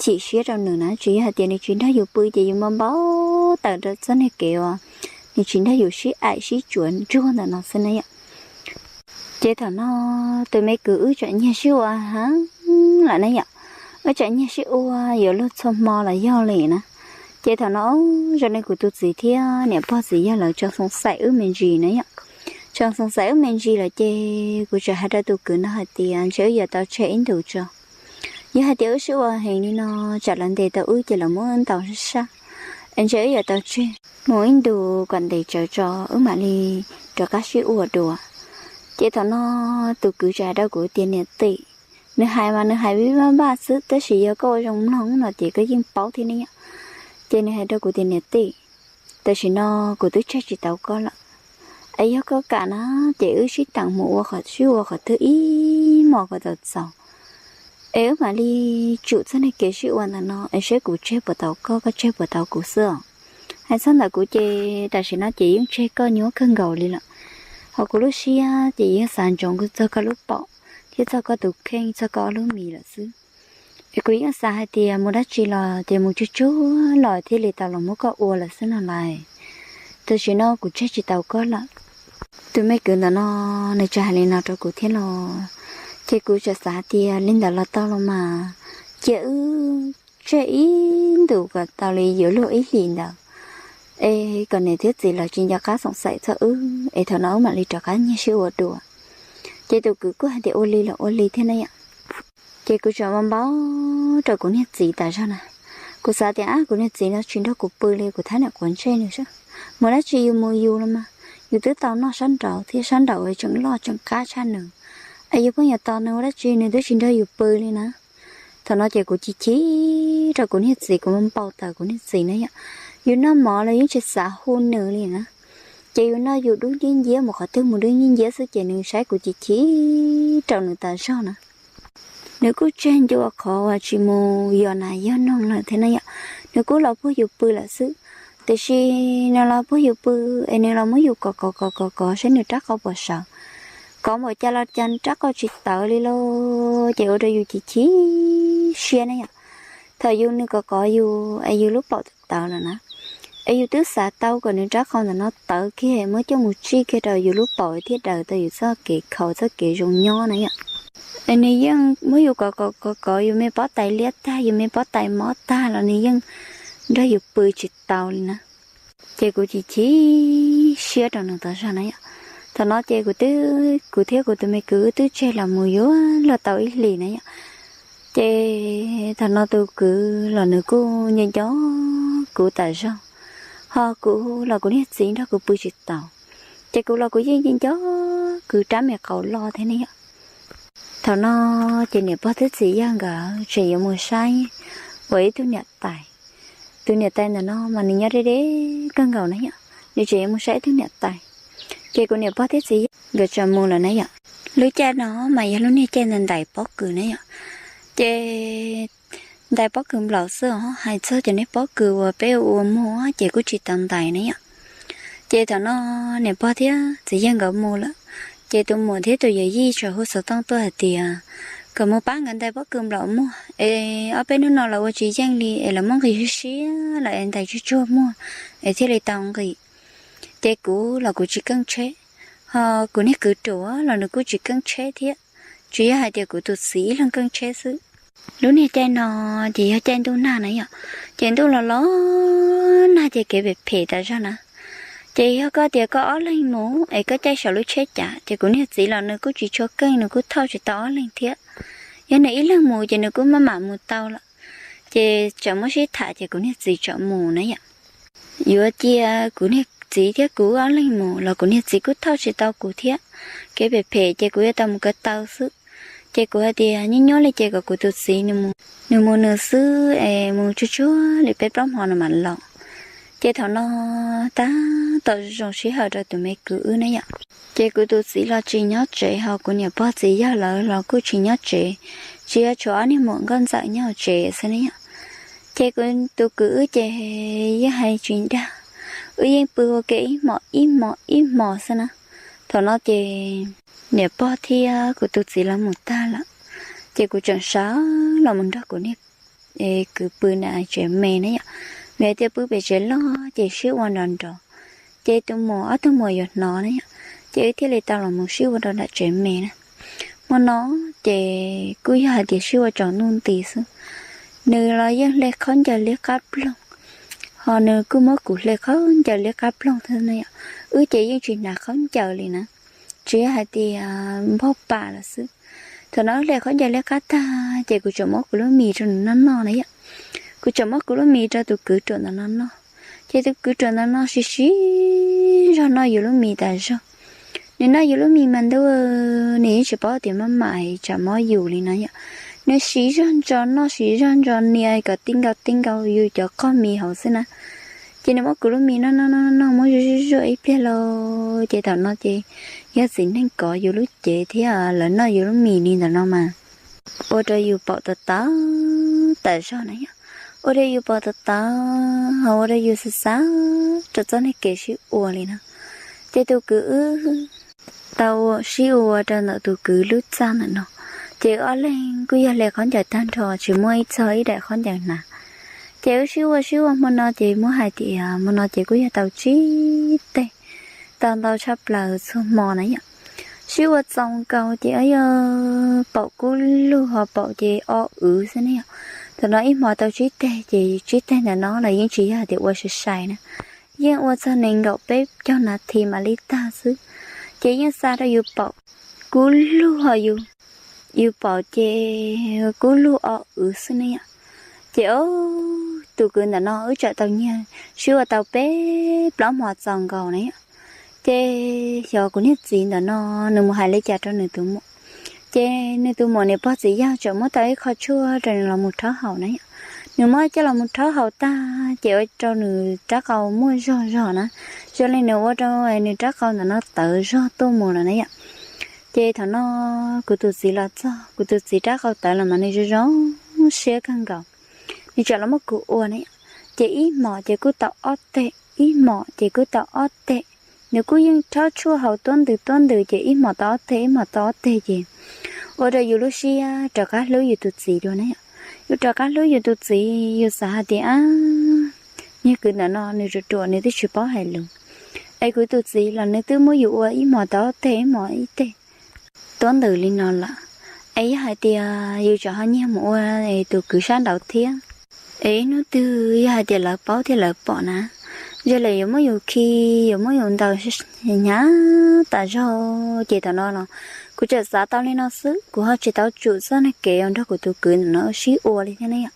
chim siab rau nws na. Tsuas yog hais tias nws tsis nrog yus pw ces yus npau npau taws rau txoj niag kev uas nws tsis nrog yus sib aim sib tsuav ntsuag ntawm no xwb na yom. Ces thaum no tus me kwv wb tseem nyiag sib ua heev lawm na yom, wb tseem nyiag sib ua yuav luag txhua hmo los yog li na. Ces thaum no zoo li kuv tus txiv thiab niam pog txiv yawg lawv tseem xoom xaim wb me ntsis na yom. Tseem xoom xaim wb me ntsis lawm ces kuv tseem hais rau tus kwv no hais tias ntshe wb yuav tau tseg ib ntus tso. Yog hais tias wb sib ua heev li no, tsam lawv ntes tau wb ces lawv muab wb ntaus sab sab. Es ntshe wb yuav tau tseg mus ib ntus kom ntev tsawv tso wb mam li rov qab sib ua dua. Ces thaum no tus kwv tseem hais rau kuv tias niam tij, nws hais mas nws hais vij vaj vaj xwb, tab sis yog koj ua zoo mloog no ces koj yeej paub thiab ne yom. Ces nws hais rau kuv tias niam tij, tam sim no kuv twb tseg tsis tau koj lawm, es yog koj kam na ces wb sib teem mus ua qhov sib ua qhov twg ib hmos kom txaus txaus, es wb mam li tsum txoj niag kev sib ua ntawm no es seb kuv tseg puas tau koj, koj tseg puas tau kuv xwb os. Hais txog ntawm kuv ces tam sim no ces yeej tseg koj nyuaj kawg nkaus li lawm. Ho kuv lub siab ces yeej xav ntsoov txog koj lub paum thiab txog koj tus kheej, txog koj ob lub mis lawm xwb. Es kuv yeej xav hais tias mus dab tsi los ces mus tsuag tsuag los thiaj li tau los muab koj ua lawm xwb no lauj. Tam sim no kuv tseg tsis tau koj lawm. Tus me kwv ntawm no nws tseem hais li no rau kuv thiab los, ces kuv tseem xav tias li ntawd los tau los mas, cia wb tseg ib ntus kom tau li yuav luag ib hlis ntawd, es kom niam thiab txiv lawv tsis nco qab xoom xaim txog wb es thaum no wb mam li rov qab nyiag sib ua dua. Ces tus kwv kuj hais tias ua li los ua li thiab na yom. Ces kuv tseem npau npau rau kuv niag txiv tas zog na. Kuv xav tias ab kuv niag txiv no tsis nrog kuv pw li, kuv thab niam quav ntsej nws xwb. Mus dab tsi yus mus yus los mas, yus twb tau noj sab nraud thiab sab nraud tseem loj tseem qab tshaj nws. Es yus pheej yuav tos nws ua dab tsi, nws twb tsis nrog yus pw li na. Thaum no ces kuv chim chim rau kuv niag txiv, kuv npau taws kuv niag txiv na yom. Yus noj mov los yeej tsis xav hu nws li na. Ces yus noj yus dub nciab nciab mus qhov twg mus dub nciab nciab xwb ces nws saib kuv chim chim rau nws tas zog na. Nws kuj tseg ncua qhov uas tsis mus yos nas yos noog lawm thiab na yom. Nws kuj los puag yus pw lawm xwb, tiam sis nws los puag yus pw es nws los muab yus kov kov kov kov kov saib nws rab qau puas sawv. Kov npaum cas los cas nws rab qau tsis tawv li lauj, ces ua rau yus chim chim siab na yom. Thaum yus nws kov kov yus es yus lub paum tawv tawv lawm na, es yus twb xav tau kom nws rab qau ntawm no tawv kiag muab coj mus tsij kiag rau yus lub paum thiaj daws tau yus txoj kev khaus txoj kev zoo nyob na yom. Es nws yeej muab yus kov kov kov kov yus me pob tais liab tag yus me pob tais mob tag los nws yeej nrog yus pw tsis tau li na. Ces kuv chim chim siab rau nws tas zog na yom. Thaum no ces kuv twb, kuv thiab kuv tus me kwv twb tseg los mus yuav luag tau ib hlis na yom. Ces thaum no tus kwv los nws kuj nco nco kuv tas zog, ho kuv los kuv niag txiv nrog kuv pw tsis tau. Ces kuv los kuv yeej nco nco kwv rab me qau loj thiab ne yom. Thaum no ces niam pog thiab txiv yawg nkawd tseem yuav mus saib uas ib tug niam tais. Tus niam tais ntawm no mas nws nyob deb deb kawg nkaus na yom, nws tseem yuav mus saib ib tug niam tais. Ces kuv niam pog thiab txiv yawg nkawd tseem mus lawm na yom. Lub caij no mas yog lub niag caij ntais ntais pob kws na yom. Ces ntais pob kws nplaum xwb os, hais txog cov niag pob kws uas peb ua muag ces kuj tsis tau ntais na yom. Ces thaum no niam pog thiab txiv yawg nkawd mus lawm, ces tus muam thiab tus yawm yij tseem hu xov tooj tuaj hais tias kom mus pab nkawd ntais pob kws nplaum muag es ob peb hnub no lawv ua tsis yeej li es lawv muab nqis siab siab lawm es ntais tsuag tsuag muag es thiaj li tau nqis. Ces kuv los kuv tsis keej tsheb, ho kuv niag kwv ruam los nws kuj tsis keej tsheb thiab, tsuas yog hais tias kuv tus txiv ib leeg keej tsheb xwb. Lub niag caij no ces yog caij ntuj nag na yom, ces ntuj los los nag ces kev phem phem tas zog na. Ces yog koj tias koj ob leeg mus es koj caij saum lub tsheb cav ces kuv niag txiv los nws kuj tsis tshua keej, nws kuj thauj tsis tau ob leeg thiab. Yog nws ib leeg mus ces nws kuj maj mam mus tau lawm. Ces tseem muab sib tham ces kuv niag txiv tseem mus na yom. Yuav cia kuv niag txiv thiab kuv ob leeg mus los kuv niag txiv kuj thauj tsis tau kuv thiab. Kev phem phem ces kuv yuav tau mus ko taw xwb. Ces kuv hais tias nyuaj nyuaj li ces kom kuv tus txiv nws mus nws xwb es mus tsuag tsuag li peb plaub hmo no mam los. Ces thaum no tab tom zoo sij hawm rau tus me kwv wb na yom. Ces kuv tus txiv los tsis nyob tsev ho kuv niam pog txiv yawg lawv los kuj tsis nyob tsev, tsis yog tshuav ob niag muam nkauj ntxawm nyob hauv tsev xwb ne yom. Ces kuv tus kwv wb ces yeej hais tsis dag, wb yeej pw ua ke ib hmos ib hmos ib hmos xwb na. Thaum no ces niam pog thiab kuv tus txiv los mus tag lawm, ces kuv tseem sawv los mus nrog kuv niag kwv pw nram tsev me na yom, vim hais tias pw pem tsev loj ces sib ua nrov nrov, ces tus muam ob tug muam yuav hnov na yom, ces wb thiaj li tau los mus sib ua rau nram tsev me na. Hmo no ces kuj yog hais tias sib ua tsaus ntuj nti xwb, nws los yeej hle khaub ncaws liab qab ploog, ho nws kuj muab kuv hle khaub ncaws liab qab ploog thiab na yom. Wb ces yeej tsis hnav khaub ncaws li na, tsuas yog hais tias npog pas lawm xwb. Thaum no wb hle khaub ncaws liab qab tag ces kuv tseem muab kuv lub mis rau nws noj noj na yom. Kuv tseem muab kuv lub mis rau tus kwv ruam ntawm no noj, ces tus kwv ruam ntawm no siv siv zog noj yus lub mis tas zog. Nws noj yus lub mis mas ntuj, nws yeej tsis paub tias maj mam tsam mob yus li no yom. Nws siv zog ntso noj siv zog ntso nias kom ti nkaus ti nkaus yus cov qog mis hauv xwb na. Ces nws muab kuv lub mis noj noj noj noj muab zuaj zuaj zuaj ib pliag lauj, ces thaum no ces yog txiv neej kov yus lub cev thiab lawv noj yus lub mis li ntawm no mas ua rau yus paum tawv tawv tas zog na yom. Ua rau yus paum tawv tawv ho ua rau yus xav xav rau txoj niag kev sib ua li no. Ces tus kwv wb tau sib ua rau ntawm tus kwv lub txaj ntawm no, ces ob leeg kuj yog hle khaub ncaws tag nrho tsis muaj ib txog ib daim khaub ncaws hnav. Ces wb sib ua sib ua hmo no ces muab hais tias hmo no ces kuj yog tau tsib teg, tau ntau tshaj plaws txhua hmo na yom. Sib ua txaus nkaus ces yog paum kub lug ho paum ces o wv xwb ne yom. Thaum no ib hmo tau tsib teg ces tsib teg ntawm no los yeej tsis yog hais tias ua sai sai na, yeej ua txog nees nkaum peb caug nas this mam li tag xwb. Ces yeej xa rau yus paum kub lug ho yus, yus paum ces kub lug o wv xwb ne yom. Ces o, tus kwv ntawm no wb tsam tau nyiag sib ua tau peb plaub hmo txaus nkaus na yom. Ces xyov kuv niag txiv ntawm no nws mus hais li cas rau nws tus muam, ces nws tus muam niam pog txiv yawg tseem muab tau ib qho tshuaj rau nws los mus rhaub haus na yom. Nws muab coj los mus rhaub haus tag ces ua rau nws rab qau muaj zog zog na, zoo li nws ua rau nws rab qau ntawm no tawv zog tuaj mus lawm na yom. Ces thaum no kuv tus txiv los txog, kuv tus txiv rab qau tawv los mas nws zoo zoo siab kawg nkaus, nws tseem los muab kuv ua na yom. Ces ib hmos ces kuj tau ob teg, ib hmos ces kuj tau ob teg. Nws kuj yeej rhaub tshuaj haus tuab ntws tuab ntws ces ib hmos tau ob teg ib hmos tau ob teg ces ua rau yus lub siab rov qab hlub yus tus txiv dua na yom. Yus rov qab hlub yus tus txiv, yus xav hais tias, ab, niag kwv ntawm no nws ruam ruam nws twb tsis paub hais lus, es kuv tus txiv los nws twb muab yus ua ib hmos tau ob teg ib hmos ib teg tuab ntws li no lawm. Es yog hais tias yus tseem ho nyiag mus ua tus kwv sab nraud thiab, es ib hnub twg yog hais tias lawv paub thiab lawv pom na, yog lawv yuav muab yus khi, yuav muab yus ntaus hnyav tas zog. Ces thaum no los kuv tseem xav tau li no xwb, kuv ho tsis tau tsum txoj kev uas nrog kuv tus kwv ntawm no sib ua li thiab na yom.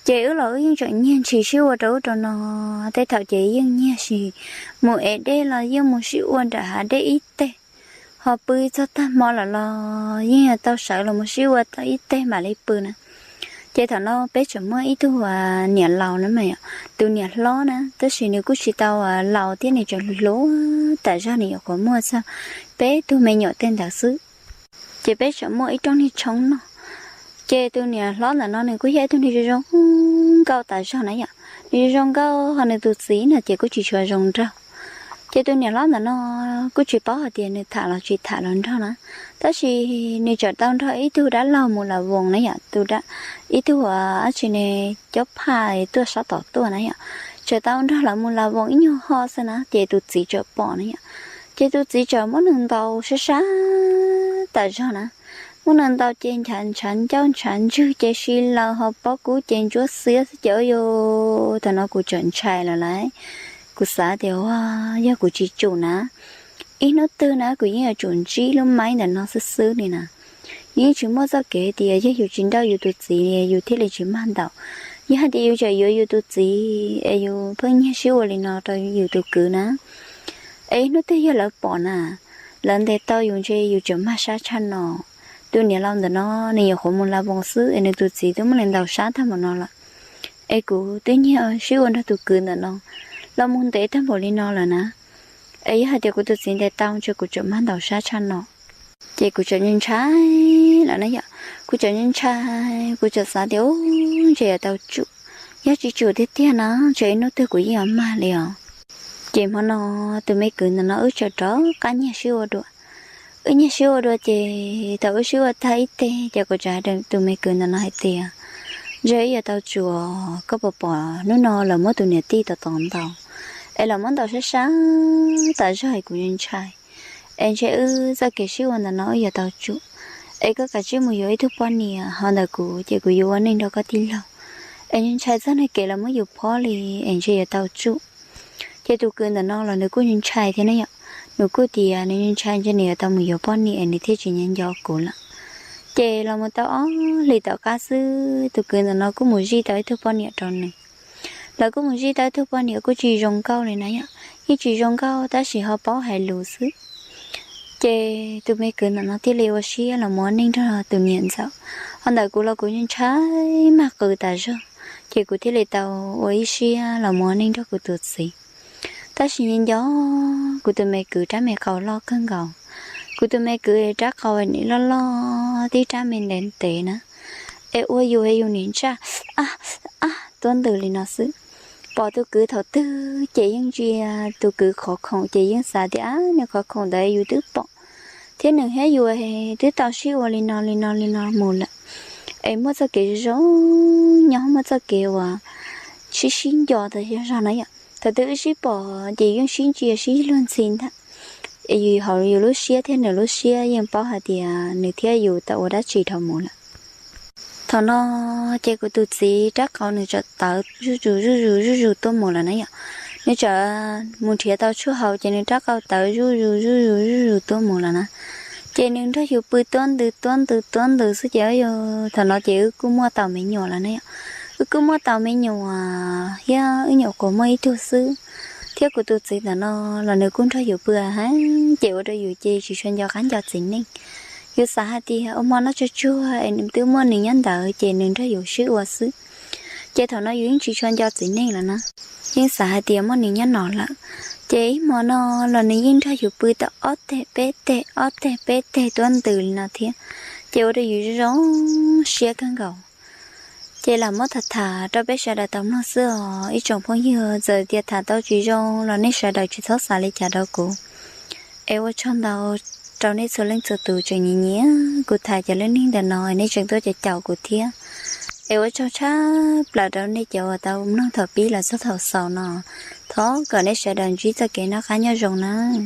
Ces wb los wb yeej tseem nyiag ntshis sib ua rau ub rau no, tej thaum ces yeej nyiag ntshis mus ev dej los yeej mus sib ua nram hav dej ib teg, ho pw txog tag hmo lawm los yeej yuav tau sawv los mus sib ua tau ib teg mam li pw na. Ces thaum no peb tseem muaj ib tug niam laus na, tus niam hlob na, tab sis nws kuj tsis tau laus thiab, nws tseem hluas tas zog, nws nyuam qhuav muaj txog peb tug me nyuam tej ntawd xwb. Ces peb tseem muaj ib rooj niag tshoob noj. Ces tus niam hlob ntawm no nws kuj yog ib tug neeg zoo zoo nkauj tas zog na yom, nws zoo zoo nkauj, ho nws tus txiv no ces kuj tsis tshua zoo nraug. Ces tus niam hlob ntawm no kuj tsis paub hais tias nws tham los tsis tham los nrog na, tab sis nws tseem tau nrog ib tug dab laug mus las voos na yom, tus, ib tug, ab tsi ne, cob phaj tuaj sab tom tuaj na yom, tseem tau nrog lawv mus las voos ib nyuag hoj xwb na, ces tus txiv tseem pom na yom. Ces tus txiv tseem muab nws ntaus sab sab tas zog na, muab nws ntaus ces nchav ntshav ncauj ntshav ntswg ces si laws ho pob kub ces ntsuab xiab xwb ces ua rau thaum no kuv tseem ntshai lawm lauj. Kuv xav tias ua, yog kuv tsis tsum na, ib hnub twg na kuv yeej yuav tsum ntsib lub maib ntawm no xwb xwb li na. Yus yeej tsis muaj txoj kev tias yog yus tsis nrauj yus tus txiv yus thiaj li tsis mag ntaus. Yog hais tias yus tseem yuav yus tus txiv es yus pheej nyiag sib ua li no rau yus tus kwv na, es ib hnub twg yog lawv pom na, lawv ntes tau yus ntshe yus tseem mag sab tshaj no. Tus niam laus ntawm no nws nyuam qhuav mus las voos xwb es nws tus txiv twb muab nws ntaus sab tag npaum no lawm. Es kuv twb nyiag sib ua nrog tus kwv ntawm no los mus ntev tag npaum li no lawm na. Es yog hais tias kuv tus txiv ntes tau ntshe kuv tseem mag ntaus sab tshaj no. Ces kuv tseem ntshai lawm na yom, kuv tseem ntshai, kuv tseem xav tias ub, ntshe yuav tau tsum. Yog tsis tsum tiag tiag no ntshe ib hnub twg kuv yeej yuav mag li os. Ces hmo no tus me kwv ntawm no wb tseem rov qab nyiag sib ua dua. Wb nyiag sib ua dua ces thaum wb sib ua tag ib teg ces kuv tseem hais rau tus me kwv ntawm no hais tias, ntshe wb yuav tau tsum, koj puas pom hnub no lawv muab tus niam tij tom tom ntaus, es lawv muab ntaus sab sab tas zog es kuv ntshai. Es ntshe wb txoj kev sib ua ntawm no wb yuav tau tsum. Es koj kav tsij mus yuav ib tug poj niam ho ntawm kuv ces kuv yuav ua neej nrog koj tij laug. Es ntshai txog niag kev lawv muab yus phob li, es ntshe yuav tau tsum. Ces tus kwv ntawm no los nws kuj ntshai thiab na yom, nws kuj tias nws ntshai ntshe nws yuav tau mus yuav poj niam es nws thiaj tsis nco nco kuv lawm. Ces los mus tau ob hlis tom qab xwb tus kwv ntawm no kuj mus zij tau ib tug poj niam rau nws. Lawv kuj mus zij tau ib tug poj niam kuj tsis zoo nkauj li na yom, yeej tsis zoo nkauj tab sis ho paub hais lus xwb. Ces tus me kwv ntawm no thiaj li ua siab los mus ua neej nrog tus niam ntxawm. Ho ntawm kuv los kuv ntshai mag qw tas zog, ces kuv thiaj li tau ua ib siab los mus ua neej nrog kuv tus txiv. Tab sis nco nco kuv tus me kwv rab me qau loj kawg nkaus. Kuv tus me kwv rab qau loj loj tib rab me ntev ntev na, es ua yus es yus nim ntsaj ab ab tuab ntws li no xwb. Pom tus kwv thaum twg ces yeej ntsia tus kwv qhov khoom ces yeej xav tias ab nws qhov khoom ntawd yus twb pom, thiab nws thiab yus twb tau sib ua li no li no li no mus lawm. Es muaj txoj kev zoo zoo nyob, muaj txoj kev uas sib sib nco tas zog zog na yom. Thaum twg wb sib pom ces yeej sib ntsia sib luag ntxhi ntag. Es yus hauv yus lub siab thiab nws lub siab yeej paub hais tias nws thiab yus tau ua dab tsi dhau mus lawm. Thaum no ces kuv tus txiv rab qau nws txawm tawv zuj zus zuj zus zuj zus tuaj mus lawm na yom. Nws txawm mus nrhiav tau tshuaj haus ces nws rab qau tawv zuj zus zuj zus zuj zus tuaj mus lawm na. Ces nws nrog yus pw tuab ntws tuab ntws tuab ntws xwb ces yus, thaum no ces wb kuj muaj tau me nyuam lawm na yom. Wb kuj muaj tau me nyuam thiab wb nyuam qhuav muaj ib tug xwb. Thiab kuv tus txiv ntawm no los nws kuj nrog yus pw heev ces ua rau yus ces tsis tshua nco qab nco txiv neej. Yus xav hais tias ua hmo no tsuag tsuag es nws twb muaj nws nyob ntawd ces nws nrog yus sib ua xwb. Ces thaum no yus yeej tsis tshua nco txiv neej lawm na, yeej xav hais tias muaj nws nyob no lawm. Ces ib hmo no los nws yeej nrog yus pw tau ob teg peb teg ob teg peb teg tuab ntws li no thiab, ces ua rau yus zoo zoo siab kawg nkaus. Ces lam muab tham tham rau peb sawv daws tau mloog xwb os ib tsoom phooj ywg, txawm tias tham tau tsis zoo los nej sawv daws tsis txhob xav li cas rau kuv. Es ua tsaug ntau rau nej txhua leej txhua tus tseem nyiam nyiam kuv tham cov lub neej ntawm no es nej tseem tuaj caum caum kuv thiab. Es ua tsaug tshaj plaws rau nej cov uas tau mloog thaum pib los txog thaum xaus no. Thov kom nej sawv daws ntsib txoj kev noj qab nyob zoo nawb.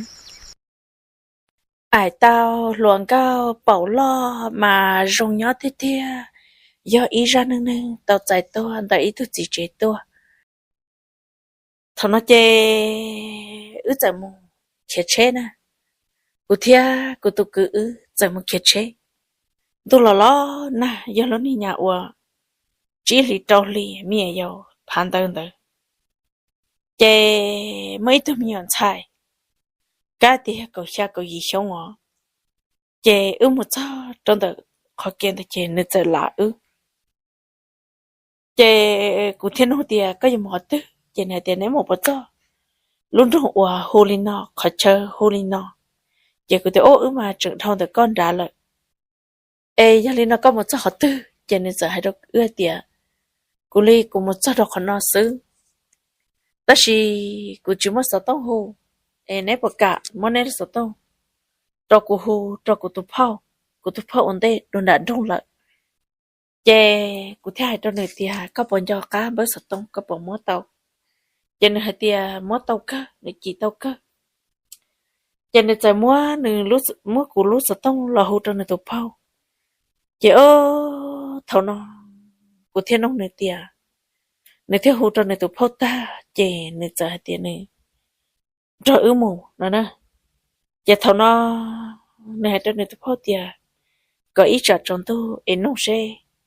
Aim tau hluas nkauj paum loj mas zoo nyob tiag tiag, yog ib zaj neej neeg tau txais tuaj ntawm ib tug txiv tsev tuaj. Thaum no ces wb txawm mus khiav tsheb na, kuv thiab kuv tus kwv wb txawm mus khiav tsheb. Ntuj los los nag, yog lub niag nyuam uas tsib hlis rau hli me nyuam yaus phav ntawd ntawd. Ces muaj ib tug me nyuam ntxhais, kab tias yog kaum xya kaum yim xyoo os, ces wb mus txog rau ntawm qhov kiag ntawd ces nws txawm lam wb. Ces kuv thiaj nug tias, koj yuav mus qhov twg? Ces nws hais tias, neb mus puas txog lub nroog uas hu li no, qhov chaw hu li no? Ces kuv tias, ub, wb mas tseem dhau ntawm koj nrad lawm. Es yog li no koj mus txog qhov twg? Ces nws txawm hais rau wb tias, kuv li kuv mus txog rau qhov no xwb, tab sis kuv tsis muaj xov tooj hu, es neb puas kam muab neb lub xov tooj rau kuv hu rau kuv tus phauj, kuv tus phauj ua ntej dua nram nroog lawm. Ces kuv thiaj hais rau nws tias, koj puas nco qab npawb xov tooj, koj puas muab tau? Ces nws hais tias muab tau kawg, nws cim tau kawg. Ces nws txawm muab nws, muab kuv lub xov tooj los hu rau nws tus phauj. Ces o, thaum no kuv thiaj nug nws tias, nws thiaj hu rau nws tus phauj tag ces nws txawm hais tias nws nrog wb mus no na. Ces thaum no nws hais rau nws tus phauj tias, kom ib tsam tsaus ntuj es nug seb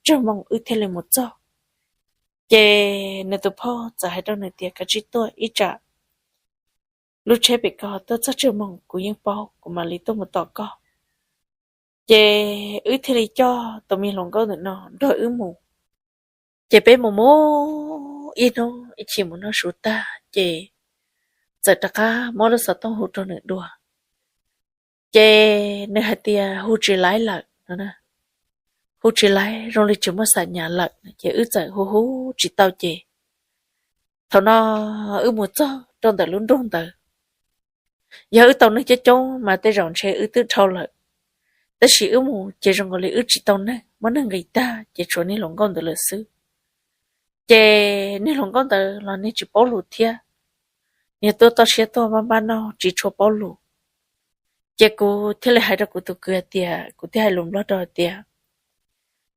tsawg moos wb thiaj li mus txog. Ces nws tus phauj txawm hais rau nws tias, kav tsij tuaj, ib tsam lub tsheb pem ko tuaj txog tsawg moos kuv yeej paub, kuv mam li tuaj mus tos koj. Ces wb thiaj li coj tus me hluas nkauj ntawm no nrog wb mus. Ces peb mus mus ib hnub ib chim mus noj su tag ces txawm rov qab muab lub xov tooj hu rau nws dua. Ces nws hais tias hu tsis laiv lawm no, hu tsis laiv, zoo li tsis muaj xam nyas lawm. Ces wb txawm hu hu tsis tau ces thaum no wb mus txog rau ntawm lub nroog ntawd, yog wb tau neeg coob coob mas tej zaum ntshe wb twb dhau lawm, tab sis wb mus ces zoo nkaus li wb tsis tau neeg, muab neeg nqis tag ces tshuav niag hluas nkauj ntawd lawm xwb. Ces niag hluas nkauj ntawd los niag tsis paub lus thiab, niag tuaj toj siab tuaj npab npab noj tsis tshua paub lus. Ces kuv thiaj li hais rau kuv tus kwv hais tias, kuv thiaj hais lus Nplog rau hais tias,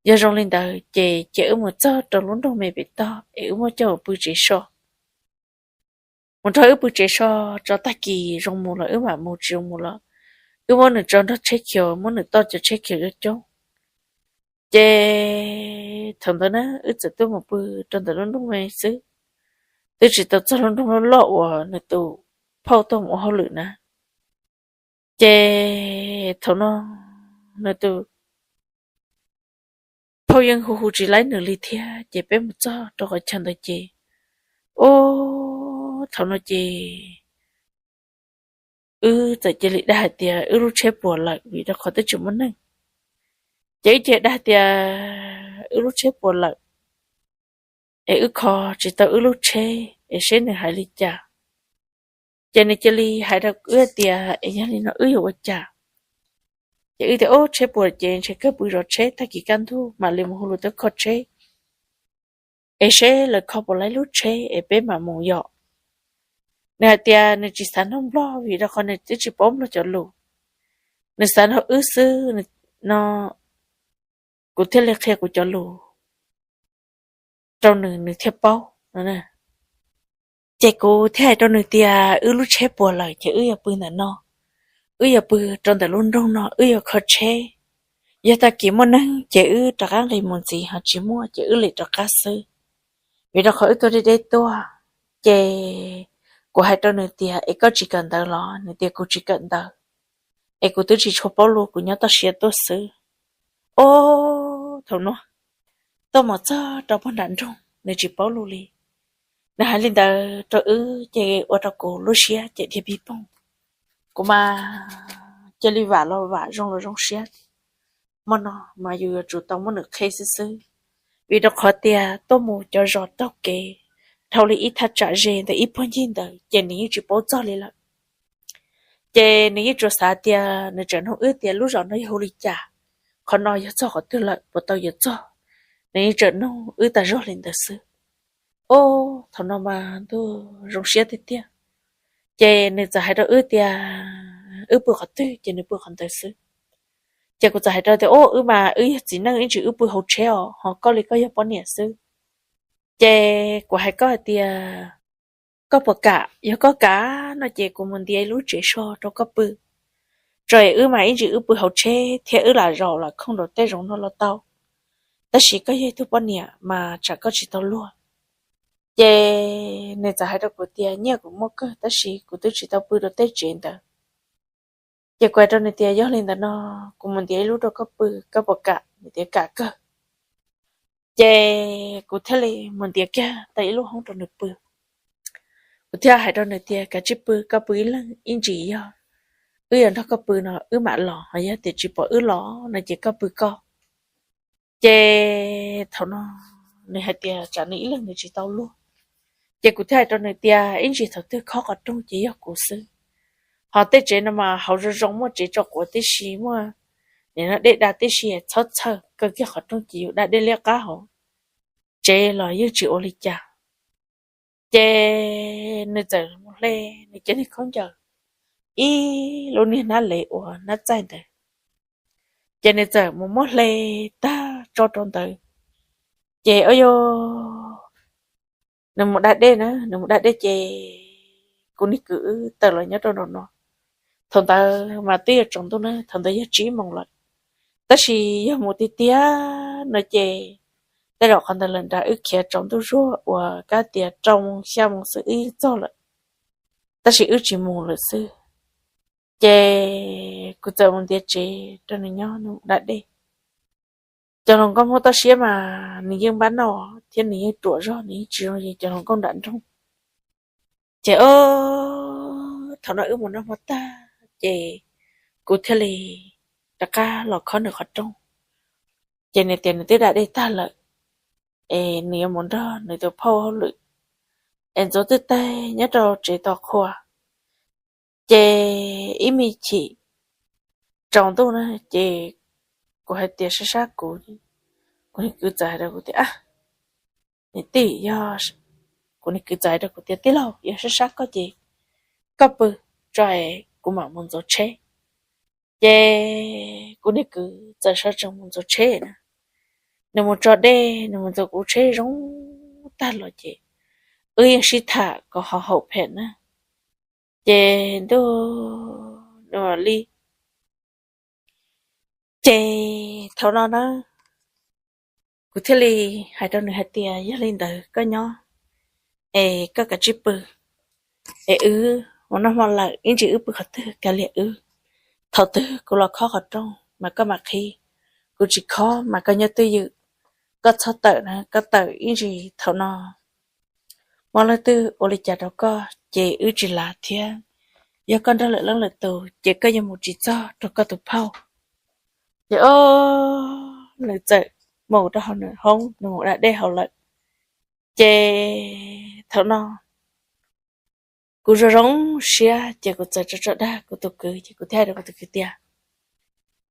yog zoo li ntawd ces cia wb mus txog rau lub nroog me pem toj es wb muab coj mus pw tsev so. Mus nrog wb pw tsev so, tso tag kis zoo mus los wb mam mus, tsis zoo mus los wb muab nws tso nrog tsheb khiav, muab nws toj cov tsheb khiav coob coob. Ces thaum ntawd na wb txawm tuaj mus pw rau ntawm lub nroog me xwb, twb tsis tau txog lub nroog loj loj uas nws tus phauj tuaj mus ua hauj lwm na. Ces thaum no nws tus phauj yeej hu hu tsis laib nws li thiab, ces peb mus txog rau qhov chaw ntawd ces, o, thaum no ces wb txawm cia li dag hais tias wb lub tsheb puas lawm vim rau qhov twb tsis muaj neeg. Ces wb cia li dag hais tias wb lub tsheb puas lawm, es wb kho tsis tau wb lub tsheb es seb nws hais li cas. Ces nws cia li hais rau wb tias es yog li no wb yuav ua cas? Ces wb tias, ub, tsheb puas ces ntshe kawg pw zov tsheb, tag kis kaj ntug mam li mus hu lus tuaj kho tsheb es seb lawv kho puas laib lub tsheb es peb mam mus yom. Nws hais tias nws tsis xav nrog Nplog vim rau qhov nws twb tsis paub Nplog cov lus, nws xav nrog wb xwb no. Kuv thiaj li qhia kuv cov lus rau nws, nws thiaj paub no. Ces kuv thiaj hais rau nws tias wb lub tsheb puas lawm ces wb yuav pw ntawm no, wb yuav pw rau ntawm lub nroog no, wb yuav kho tsheb. Yog tag kis muaj neeg ces wb rov qab nqis mus ntxiv, ho tsis muaj ces wb lim rov qab xwb, vim rau qhov wb tuaj deb deb tuaj. Ces kuv hais rau nws tias es koj tsis kawm ntawv los? Nws tias kuv tsis kawm ntawv, es kuv twb tsis tshua paub lus, kuv nyob toj siab tuaj xwb. O, thaum no tuaj mus txog rau pog nram nroog, nws tsis paub lus li. Nws hais li ntawd rau wb ces ua rau kuv lub siab ces dhia pig poog. Kuv mas cia li vam los vam, zoo los zoo siab. Hmo no mas yus yuav tsum tau muab nws qheb xwb xwb, vim rau qhov tias tuaj mus cov zos taug kev dhau li ib thaj tsam ze ntawm ib puag ncig ntawd ces nws yeej tsis paub txog li lawm. Ces nws yeej tsuas xav tias nws tseem nug wb tias lub zos no yog hu li cas, qhov no yog txog qhov twg lawm, puas tau yuav txog. nws yeej tseem nug wb tas zog li ntawd xwb. Ob, thaum no mas ntuj zoo siab tiag tiag. Ces nws txawm hais rau wb tias wb pw qhov twg ces nws pw qhov ntawd xwb. Ces kuv txawm hais rau tias, Ob, wb mas wb yog txiv neej ib ntsis wb pw hauv tsheb os, ho koj li koj yog poj niam xwb. Ces kuv hais koj hais tias koj puas kam, yog koj kam no ces kuv mus ntiav ib lub tsev so rau koj pw. Tso es wb mas ib ntsis wb pw hauv tsheb thiab wb lam zaum lam khooj rau tej zoov no los tau, tab sis koj yog ib tug poj niam mas tsam koj tsis tau luag. Ces nws txawm hais rau kuv tias, Nyiaj kuv muaj kawg tab sis kuv twb tsis tau pw rau tej tsev ntawd. Ces kuv hais rau nws tias, Yog li ntawd no kuv mus ntiav ib lub rau koj pw, koj puas kam? Nws tias, Kam kawg. Ces kuv thiaj li mus ntiav kiag tau ib lub hoob rau nws pw. Kuv thiaj hais rau nws tias, Kav tsij pw, koj pw ib leeg, ib ntsis yog wb yuav nrog koj pw no wb mam los, ho yog tias tsis pom wb los no ces koj pw koj. Ces thaum no nws hais tias tsam nws ib leeg nws tsis tau luag. Ces kuv thiaj hais rau nws tias, Ib ntsis thaum twg khob qhov rooj ces yog kuv xwb. Ho tej tsev no mas hauv zoo zoo, muaj tsev tso quav tib si, muaj nim no dej da tib si, txhob txhawj, kawg kiag qhov rooj ces yus da dej liab qab hauv tsev los yeej tsis ua li cas. Ces nws txawm mus hle nws cov niag khaub ncaws, ib lub niag hnab lev uas hnab txaij ntawd. Ces nws txawm mus muab hle tag tso rau ntawd. Ces ua yog nws mus da dej na, nws mus da dej ces kuv niag kwv wb tawm los nyob rau nraum no. Thaum ntawd mas twb yuav tsaus ntuj na, thaum ntawd yog tsib moos lawm. Tab sis yog mus tiag tiag no ces tej zaum qhov ntawd lawm nram wb khiav tsaus ntuj zuag uas kab tias rau moos xya moos xwb wb yeej txog lawm, tab sis wb tsis mus lawm xwb. Ces kuv txawm mus ntiav tsev rau nws nyob, nws mus da dej. Cov hluas nkauj Hmoob toj siab mas nws yeej npab noj thiab nws yeej ruam zog, nws yeej tsis zoo li cov hluas nkauj nram nroog. Ces ob, thaum no wb mus noj hmo tag ces kuv thiaj li rov qab los khob nws qhov rooj. Ces nws tias nws twb da dej tag lawm es nws yuav mus nrog nws tus phauj hauj lwm es ntxuav twj taig nyob rau tsev tos qhua. Ces ib me chim tsaus ntuj na ces kuv hais tias sab sab kuv, kuv niag kwv txawm hais rau kuv tias, Niam tij, yog, kuv niag kwv txawm hais rau kuv tias, Tij laug, yog sab sab koj ces koj pw, tso es kuv mam mus ntxuav tsheb. Ces kuv niag kwv txawm sawv tsees mus ntxuav tsheb na. Nws mus tso dej, nws mus ntxuav kuv tsheb zoo tag los ces wb yeej sib tham kom ho haum phem na. Ces ntuj, nws mam li, ces thaum no na kuv thiaj li hais rau nws hais tias, Yog li ntawd koj nyob es koj kav tsij pw, es wb mus noj hmo lawm ib ntsis wb pw qhov twg kav liam wb. Thaum twg kuv los khob qhov rooj mas koj mam qhib, kuv tsis khob mas koj nyob twj ywm. Koj txhob tawm na, koj tawm ib ntsis thaum no muaj leej twg ua li cas rau koj ces wb tsis lav thiab. Yog koj nrog lwm leej lwm tus ces koj yuav mus tsis txog rau koj tus phauj. Ces ob, nws txawm mus rau hauv nws hoob, nws mus da dej hauv lawm. Ces thaum no kuv zoo zoo siab ces kuv txawm tso tso dag kuv tus kwv, ces kuv thiaj hais rau kuv tus kwv tias,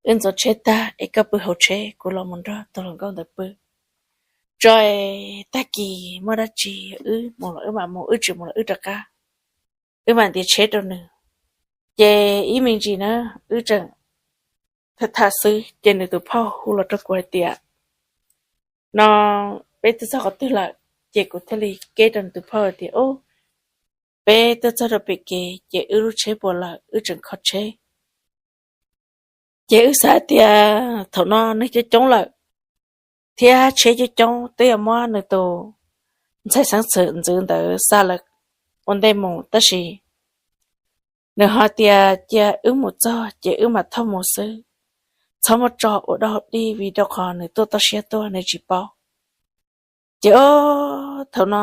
Wb ntxuav tsheb tag es koj pw hauv tsheb, kuv los mus nrog tus hluas nkauj ntawd pw. Tso es tag kis muaj dab tsi wb mus los wb mam mus, wb tsis mus los wb rov qab, wb mam ntiav tsheb rau nws. Ces ib me ntsis na wb tseem tham tham xwb ces nws tus phauj hu los rau kuv hais tias, No peb twb txog qhov twg lawm? Ces kuv thiaj li keb rau nws tus phauj hais tias, Ub, peb twb txog rau pem kev ces wb lub tsheb puas lawm, wb tseem kho tsheb. Ces wb xav tias thaum no neeg coob coob lawm thiab tsheb coob coob, twb yuav muab nws tus ntxhais xeeb ntxwv ntawd xa lawm ua ntej mus, tab sis nws ho tias cia wb mus txog ces wb mam thauj mus xwb, txhob muab tso ua dog dig vim rau qhov nws tuaj toj siab tuaj nws tsis paub. Ces ob, thaum no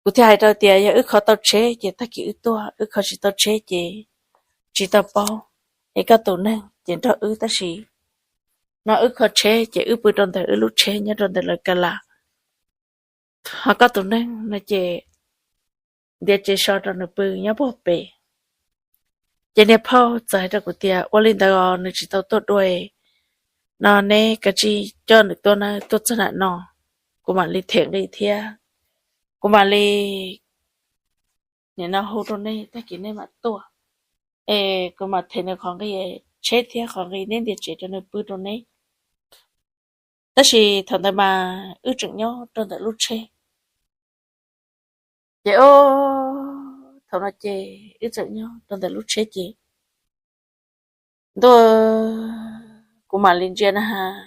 kuv thiaj hais rau tias yog wb kho tau tsheb ces tag kis wb tuaj, wb kho tsis tau tsheb ces tsis tau paub. Es koj tus neeg ces nrog wb, tab sis no wb kho tsheb ces wb pw rau ntawm wb lub tsheb nyob rau ntawm lawv ka las, ho koj tus neeg no ces ntiav tsev so rau nws pw nyob puag pem. Ces niag phauj txawm hais rau kuv tias ua li ntawd os, nws tsis tau tuaj dua, no neb kav tsij coj nws tuaj na, tuaj txog nram no, kuv mam li them nqi thiab kuv mam li nim no hu rau nej, tag kis nej mam tuaj es kuv mam them nws qhov nqi tsheb thiab qhov nqi neb ntiav tsev rau nws pw rau neb. Tab sis thaum ntawd mas wb tseem nyob rau ntawm lub tsheb. Ces o, thaum no ces wb tseem nyob rau ntawm lub tsheb ces ntuj, kuv mam li ntsia na has,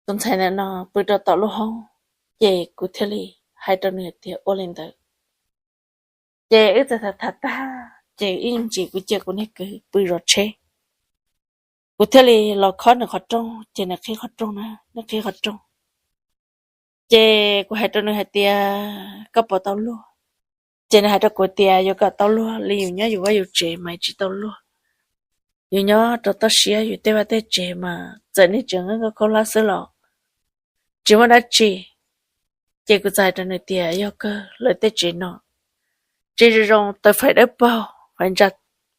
tus ntxhais ntawm no pw rau tom lub hoob, ces kuv thiaj li hais rau nws tias ua li ntawd. Ces wb txawm tham tham tag ces ib ntsis kuv cia kuv niag kwv pw zov tsheb, kuv thiaj li los khob nws qhov rooj ces nws qhib qhov rooj na, nws qhib qhov rooj. Ces kuv hais rau nws hais tias koj puas tau luag? Ces nws hais rau kuv tias yuav kom tau luag li yus nyob yus vaj yus tsev mas tsis tau luag. Yus nyob rau toj siab yus tej vaj tej tsev mas txawm nej tseem nqeeb khaub hlab xwb los tsis muaj dab tsi. Ces kuv txawm hais rau nws tias yog kawg, lawv tej tsev no tseem zoo zoo, taws fais dawb paug, fais ntsa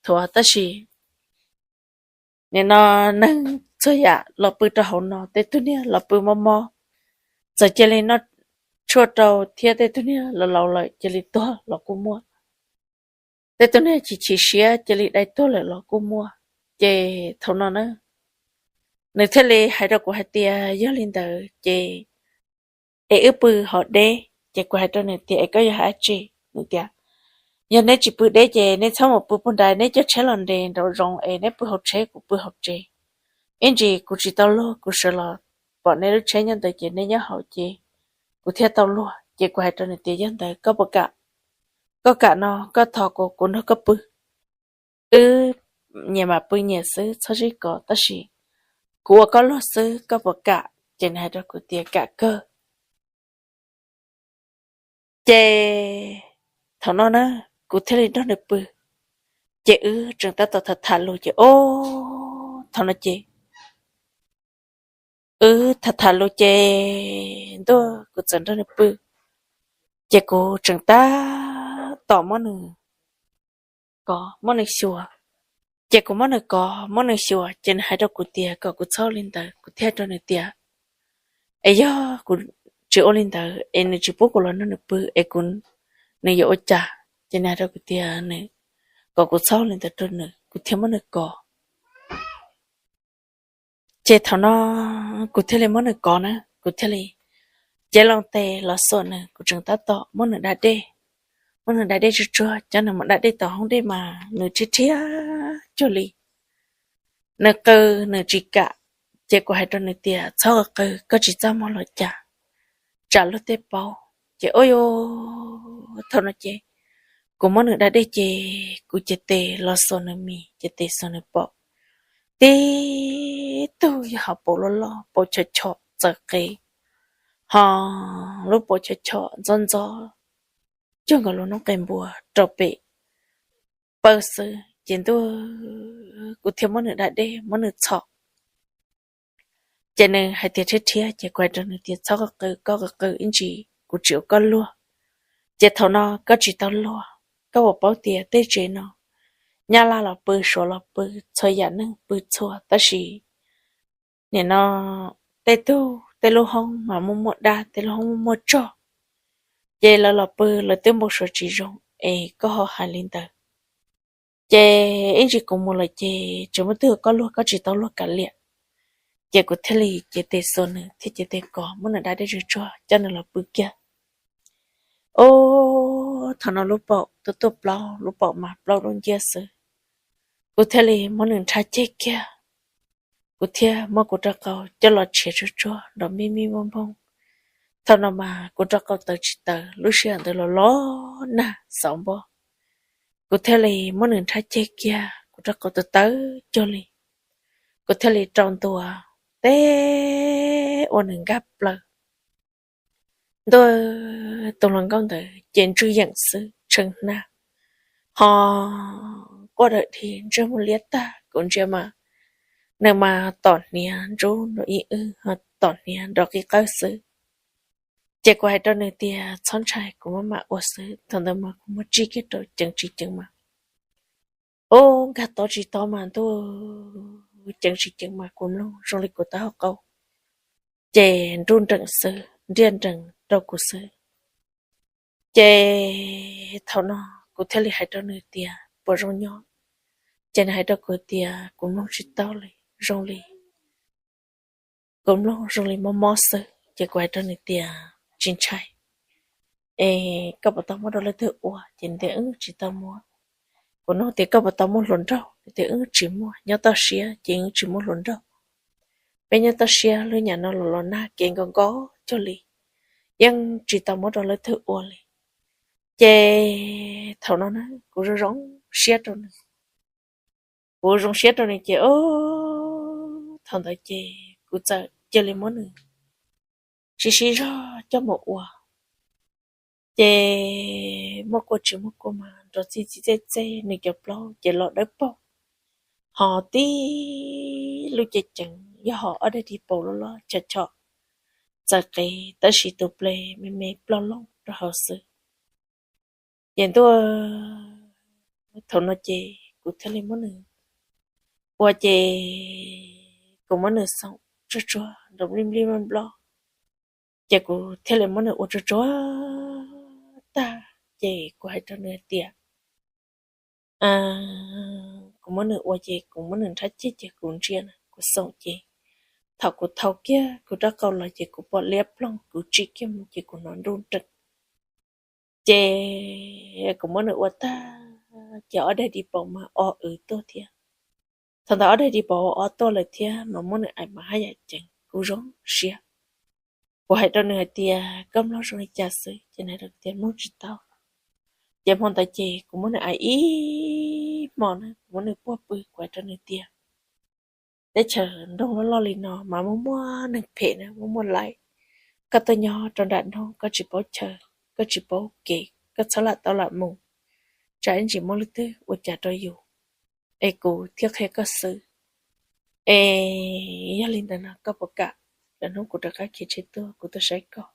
thuav, tab sis nim no neeg txhua yam los pw rau hauv no, tej tug niag los pw mob mob, txawm cia li noj tshuaj rau thiab tej tug niag los laus lawm cia li tuag los kuj muaj, tej tug niag chim chim siab cia li dai tuag lawm los kuj muaj. Ces thaum no na, nws thiaj li hais rau kuv hais tias yog li ntawd ces es wb pw hauv deb. Ces kuv hais rau nws tias es koj yuav hais dab tsi? Nws tias yog neb tsis pw deb ces neb txhob mus pw puag nrad, neb coj tsheb los nres nraum zoov es neb pw hauv tsheb kuv pw hauv tsev. Ib ntsis kuv tsis tau luag kuv sawv los pom neb lub tsheb nyob ntawd ces neb nyob hauv ces kuv thiaj tau luag. Ces kuv hais rau nws tias yog ntawd koj puas kam, koj kam no koj thov kuv, kuv nrog koj pw. Wb nyias mam pw nyias xwb txhob sib kov, tab sis kuv ua koj luag xwb, koj puas kam? Ces nws hais rau kuv tias kam kawg. Ces thaum no na, kuv thiaj li nrog nws pw. Ces wb tseem tab tom tham tham lus ces o, thaum no ces wb tham tham lus ces ntuj, kuv txawm nrog nws pw, ces kuv tseem tab tom muab nws kov muab nws xyuas. Ces kuv muab nws kov muab nws xyuas ces nws hais rau kuv tias kom kuv txhob ua li ntawd. Kuv thiaj hais rau nws tias es yog kuv tsis ua li ntawd es nws tsis pub kuv los nrog nws pw es kuv, nws yuav ua cas? Ces nws hais rau kuv tias nws kom kuv txhob ua li ntawd rau nws, kuv thiaj muab nws kov. Ces thaum no kuv thiaj li muab nws kov na, kuv thiaj li cev loo tes los xuas nws, kuv tseem tab tom muab nws da dej, muab nws da dej tsuag tsuag, coj nws mus da dej tom hoob dej mas nws rhiab rhiab cuag li. Nws qw nws tsis kam, ces kuv hais rau nws tias txhob qw, koj tsis txaj muag los cas, tsam luag tej paub. Ces o, thaum no ces kuv muab nws da dej ces kuv cev tes los xuas nws mis, cev tes xuas nws paum. Tib tug yog hauv paus loj loj, paus chom chom txawv qe, ho lub paus chom chom ntxob ntxob cuag nkaus lub noob qe npua rau pem pawg xwb. Ces ntuj, kuv thiaj muab nws da dej muab nws txhom. Ces nws hais tias rhiab rhiab, ces kuv hais rau nws tias txhob qw, koj qw ib ntsis kuv tsis ua koj luag. Ces thaum no koj tsis tau luag, koj puas paub tias tej tsev no nyab laj los pw, suav los pw, txhua yam neeg pw txhua, tab sis nim no tej tug tej lub hoob mas muaj muaj dab, tej lub hoob muaj muaj tsog, ces lawv los pw lawv twb npau suav tsis zoo, es koj ho hais li ntawd. Ces ib ntsis kuv mus lawm ces tsis muaj twg ua koj luag, koj tsis tau luag kav liam. Ces kuv thiaj li cev tes xuas nws thiab cev tes kov muab nws da dej tsuag tsuag coj nws los pw kiag. Ub, thaum no lub paum tuaj tuaj plaub, lub paum mas plaub lub nciab xwb. Kuv thiaj li muab nws nrhab ceg kiag, kuv thiaj muab kuv rab qau coj los tshiav tsuag tsuag nrov mij mij npog npog. Thaum no mas kuv rab qau tawv tsis tawv, lub sij hawm ntawd los los nag xauv npog. Kuv thiaj li muab nws nrhab ceg kiag, kuv rab qau tawv tawv cuag li. Kuv thiaj li rau ntua teb ua nws nkag plaws. Ntuj, tus hluas nkauj ntawd ces ntswj yeem xwb, tshee hnab, ho quaj dawm dhi ntsej muag liab tag. Kuv ntsia mas nws mas tom hniav ntsub nrov ib wb, ho tom hniav nrov qi qawj xwb. Ces kuv hais rau nws tias txhob ntshai, kuv maj mam ua xwb. Thaum ntawd mas kuv muab tsij kiag rau ceev tsis ceev mas, ub, nkag tob tsis tob mas ntuj, ceev tsis ceev mas kuv mloog zoo li kuv taub hau qaug, ces nruj nreem xwb, nriaj nreem rau kuv xwb. Ces thaum no kuv thiaj li hais rau nws tias puas zoo nyob, ces nws hais rau kuv tias kuv mloog tsis tau li, zoo li, kuv mloog zoo li mob mob xwb, ces kuv hais rau nws tias tsis ntshai, es koj puas tau muab rau leej twg ua? Ces nws tias wb tsis tau muab. Kuv nug tias koj puas tau muaj hluas nraug? Nws tias wb tsis muaj, nyob toj siab ces wb tsis muaj hluas nraug. Peb nyob toj siab, lub nyam no los los nag kev nkaus nkaus cuag li, yeej tsis tau muab rau leej twg ua li. Ces thaum no na kuv zoo zoo siab rau nws, kuv zoo siab rau nws ces o, thaum ntawd ces kuv txawm cia li muab nws sib sib zog coj mus ua. Ces muaj kua tsis muaj kua mas nrov txij txij txej txej, nws cov plaub ces los dawb paug, ho tib lub cev ceev, yog ho ob daim di paus loj loj chom chom txawv qis, tab sis tus ple me me ploj loog rau hauv xwb. Ces ntuj, thaum no ces kuv thiaj li muab nws ua, ces kuv muab nws xoom tsuag tsuag nrov nplij nplij nploj nploj, ces kuv thiaj li muab nws ua tsuag tsuag tag, ces kuv hais rau nws hais tias kuv muab nws ua ces kuv muab nws nrhab ceg ces kuv ntsia na, kuv xoom ces thaum kuv thau kiag kuv rab qau los ces kuv pom liab ploog, kuv tsim kiag mus ces kuv hnov nruj nreem. Ces kuv muab nws ua tag ces ob daim di paus mas o wv tuaj thiab. Thaum ntawd ob daig di paus o tuaj lawm thiab mas muab nws aim mas haj yam ceev, kuv zoo siab. Kuv hais rau nws hais tias koj mloog zoo li cas xwb, ces nws hais rau tias mloog tsis tau. Ces hmo ntawd ces kuv muab nws aim ib hmo na, kuv muab nws puag pw, kuv hais rau nws tias teb chaws nroog loj loj li no mas muaj muaj neeg phem na, muaj muaj laib. Koj tuaj nyob rau nram nroog koj tsis paub chaw, koj tsis paub kev, koj txhob lam tau lam mus, tsam ib ntsis muaj leej twg ua cas rau yus, es kuv thiaj qhia koj xwb. Es yog li ntawd no koj puas kam lwm hnub kuv rov qab khiav tsheb tuaj kuv tuaj saib koj?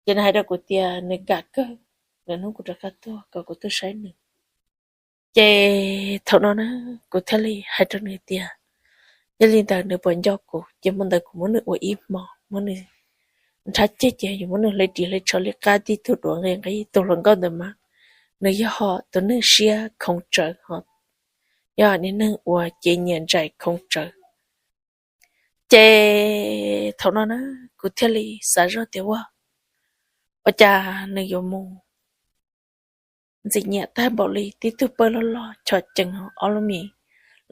Ces nws hais rau kuv tias nws kam kawg, lwm hnub kuv rov qab tuaj kom kuv tuaj saib nws. Ces thaum no na kuv thiaj li hais rau nws tias yog li ntawd nws puas nco kuv. Ces hmo ntawd kuv muab nws ua ib hmo, muab nws nrhab ceg ces yuav muab nws hle ris hle tsho li qab tib tug duav nqi nqi. Tus hluas nkauj ntawd mas nws yog ho tus neeg siab khoov tsawv ho yog niag neeg uas cev nyiam ntsais khoov tsawv. Ces thaum no na kuv thiaj li xav zoj tias ua, ua cas nws yuav mus ntxim nyiam tag npaum li, tib tug pawg loj loj chom cees ho ob lub mis,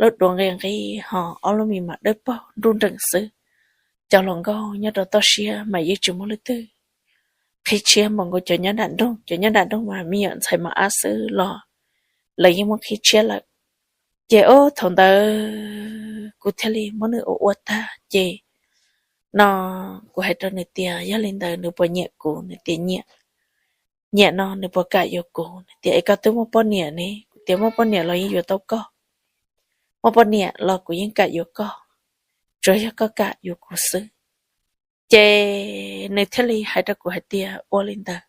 lub duav nqi nqi ho ob lub mis mas dawb paug nruj nreem xwb. Cov hluas nkauj nyob rau toj siab mas yeej tsis muaj leej twg qhib tshiab npaum nkaus cov nyob nram nroog. Cov nyob nram nroog mas me nyuam ntxhais mos ab xwb los lawv yeej muaj qhib tshiab lawm. Ces ob thaum ntawd kuv thiaj li muab nws ua ua tag ces no kuv hais rau nws tias yog li ntawd nws puas nyiam kuv, nws tias nyiam. Nyiam no nws puas kam yuav kuv? Nws tias es koj twb muaj poj niam ne? Kuv tias muaj poj niam los yeej yuav tau koj, muaj poj niam los kuv yeej kam yuav koj, tsuas yog koj kam yuav kuv xwb. Ces nws thiaj li hais rau kuv hais tias ua li ntawd,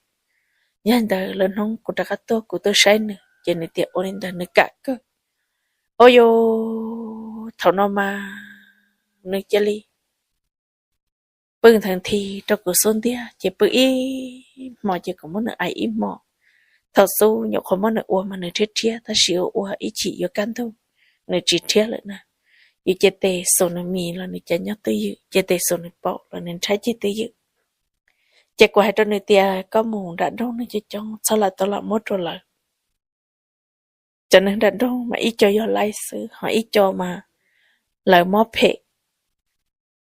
yog li ntawd lwm hnub kuv rov qab tuaj kuv tuaj saib nws. Ces nws tias ua li ntawd nws kam kawg. Ua yus thaum no mas nws cia li pw ntheev nthi rau kuv xub ntiag, ces pw ib hmo ces kuv muab nws aim ib hmo. Thaum xub nyuam qhuav muab nws ua mas nws rhiab rhiab, tab sis ua ua ib chim yuav kaj ntug nws tsis rhiab lawm na. Yus cia tes xus nws mis los nws cas nyob twj ywm, cia tes xus nws paum los nws nrhab ceg twj ywm. Ces kuv hais rau nws tias koj mus nram nroog neeg coob coob txhob lam tau lam muab rau lawv. Cov neeg nram nroog mas ib co yog laib xwb, ho ib co mas lawv mob phem.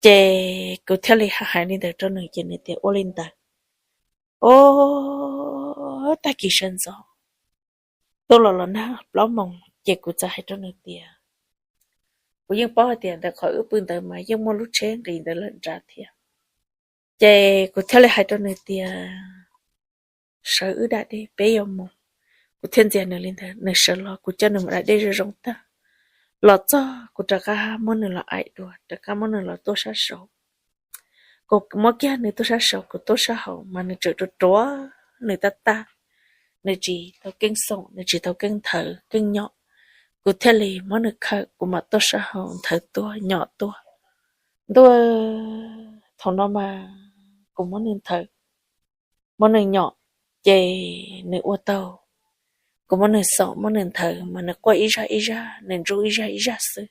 Ces kuv thiaj li hais li ntawd rau nws ces nws tias ua li ntawd. Ua tag kis sawv ntxov tuaj los los nag plaub moos ces kuv txawm hais rau nws tias kuv yeej paub hais tias ntawm qhov wb pw ntawd mas yeej muaj lub tsheb nqis ntawd lawm nrad thiab. Ces kuv thiaj li hais rau nws tias sawv wb da dej peb yuav mus. Kuv thiaj ntxias nws li ntawd, nws sawv los kuv coj nws mus da dej zoo zoo tag. Los txog kuv rov qab muab nws los aim dua, rov qab muab nws los tuaj sab saud. Kuv muab kiag nws tuaj sab saud, kuv tuaj sab hauv mas nws tseem ruam ruam, nws tab tag, nws tsis tau keej xoom, nws tsis tau keej nthawv keej nyom, Kuv thiaj li muab nws khawm, kuv mam tuaj sab hauv nthawv tuaj nyom tuaj. Ntuj, thaum no mas kuv muab nws nthawv, muab nws nyom, ces nws ua tau. Kuv muab nws xaum muab nws nthawv mas nws quaj ib zaj ib zaj, nws ntsub ib zaj ib zaj xwb.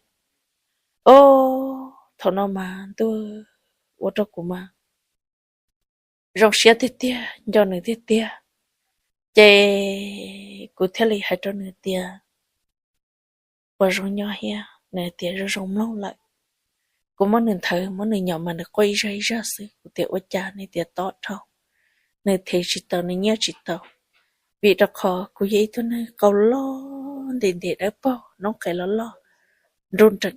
Ob, thaum no mas ntuj, ua rau kuv mas zoo siab tiag tiag, nco nws tiag tiag. Ces kuv thiaj li hais rau nws tias, Puas zoo nyob thiab? Nws tias zoo zoo mloog lawm. Kuv muab nws nthawv muab nws nyom mas nws quaj ib zaj ib zaj xwb. Kuv tias ua cas? Nws tias tob dhau, nws them tsis tau, nws nyiaj tsis tau, vim rau qhov kuv yog ib tug neeg qau loj ntim ntim dawb paug, noob qes loj loj nruj nreem.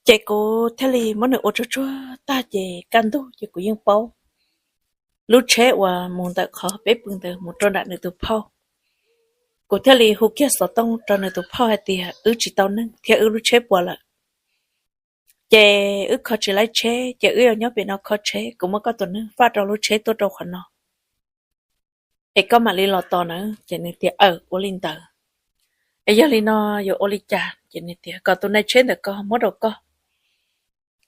Ces kuv thiaj li muab nws ua tsuag tsuag tag ces kaj ntug ces kuv yeej paub lub tsheb uas mus ntawm qhov peb pw ntawd mus rau nram nws tus phauj. Kuv thiaj li hu kiag xov tooj rau nws tus phauj hais tias wb tsis tau neeg thiab wb lub tsheb puas lawm, ces wb kho tsis laib tsheb, ces wb yuav nyob pem no kho tsheb, kuv muab koj tus neeg faj rau lub tsheb tuaj rau qhov no, es koj mam li los tos nawb. Ces nws tias aw, ua li ntawd. Es yog li no yuav ua li cas? Ces nws tias kom tus nai tsheb ntawm ko muab rau koj,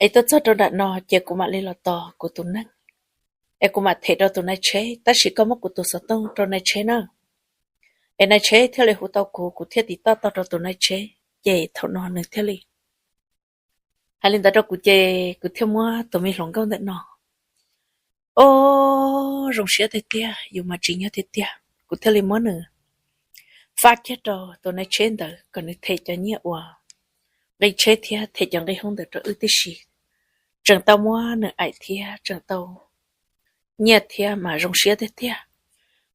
es tuaj txog rau nram no ces kuv mam li los tos kuv tus neeg, es kuv mam them rau tus nai tsheb, tab sis koj muab kuv tus xov tooj rau nai tsheb na. Es nai tsheb thiaj li hu tau kuv, kuv thiaj tiv toj tau rau tus nai tsheb. Ces thaum no nws thiaj li hais li ntawd rau kuv ces kuv thiaj muab tus me hluas nkauj ntawm no, ob, zoo siab tiag tiag, yus mas tsis nyob tiag tiag. Kuv thiaj li muab nws faj kiag rau tus nai tsheb ntawd kom nws them cov nyiaj uas nqi tsheb thiab them cov nqi hoob ntawd rau wb tib si. Tseem tau muab nws aim thiab tseem tau nyiaj thiab mas zoo siab tiag tiag.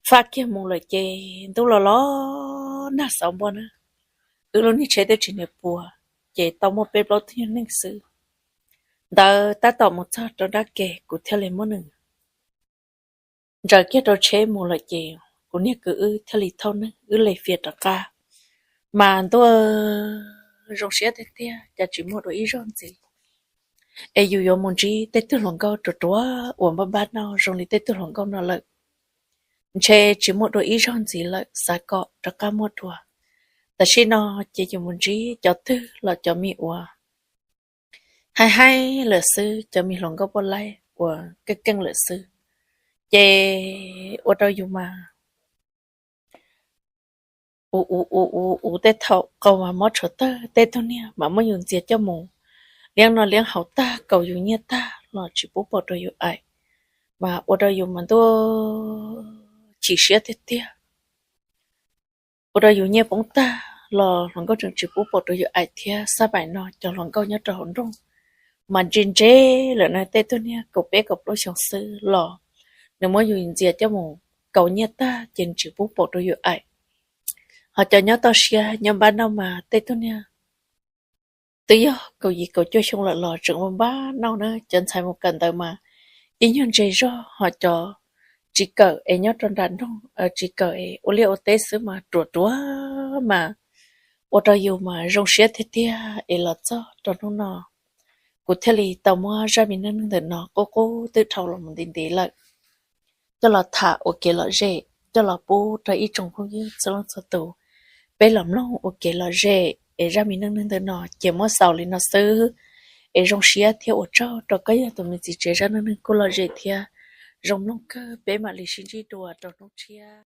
Faj kiag mus lawm ces ntuj los los nag xauv npua na, wb lub niag tsheb twb tsis niam puas, ces tau muaj peb plaub tug nyuag neeg xwb. Ntawd tab tom mus txog rau nrab ke, kuv thiaj li muab nws ntsaws kiag rau tsheb mus lawm ces kuv niag kwv wb thiaj li thauj neeg wb li fias rov qab. Mas ntuj, zoo siab tiag tiag, cas tsis muaj dua ib zaug ntxiv es yus yuav mus ntsib tej tug hluas nkauj ruam ruam uas npab npab noj zoo li tej tug hluas nkauj no lawm. Ntshe tsis muaj dua ib zaug ntxiv lawm, xav kom rov qab muaj dua. Tam sim no ces yus mus ntsib cov twg los cov me uas haib haib lawm xwb, cov me hluas nkauj poj laib uas keej keej lawm xwb, ces ua rau yus mas ua ua ua ua ua tej thaum qau mas mob tshuav tawg, tej tug niag mas muab yus ntxias coj mus liab noj liab haus tag, kaus yus nyiaj tag los tsis pub pom rau yus aim, mas ua rau yus mas ntuj chim siab tiag tiag. Ua rau yus nyiaj poob tag los hluas nkauj tseem tsis pub pom rau yus aim thiab. Xab maim no cov hluas nkauj nyob rau hauv nroog mas ntse ntse lawm na, tej tug niag kaum peb kaum plaub xyoo xwb los nws muab yus ntxias coj mus kaus nyiaj tag ces tsis pub pom rau yus aim. Ho cov nyob toj siab nyob npab noj mas tej tug niag twb yog kaum yim kaum cuaj xyoo lawm los tseem ua npab noj na. Cov ntxhais mus kawm ntawv mas ib nyuag ntse zog, ho cov tsis kawm es nyob rau nram nroog, tsis kawm es ua liaj ua teb xwb mas ruam ruam mas ua rau yus mas zoo siab tiag tiag. Es los txog rau hnub no kuv thiaj li tau muab zaj me neej neeg ntawm no qub qub twb dhau los mus ntev ntev lawm, coj los tham ua kev lom zem, coj los pub rau ib tsoom phooj ywg txhua leej txhua tus peb los mloog ua kev lom zem. Es zaj me neej neeg ntawm no ces muab xaus li no xwb. Es zoo siab thiab ua tsaug rau koj yog tus me txiv tsev zaj neej neeg kuj lom zem thiab zoo mloog kawg. Peb mam li sib ntsib dua rau hnub tshiab.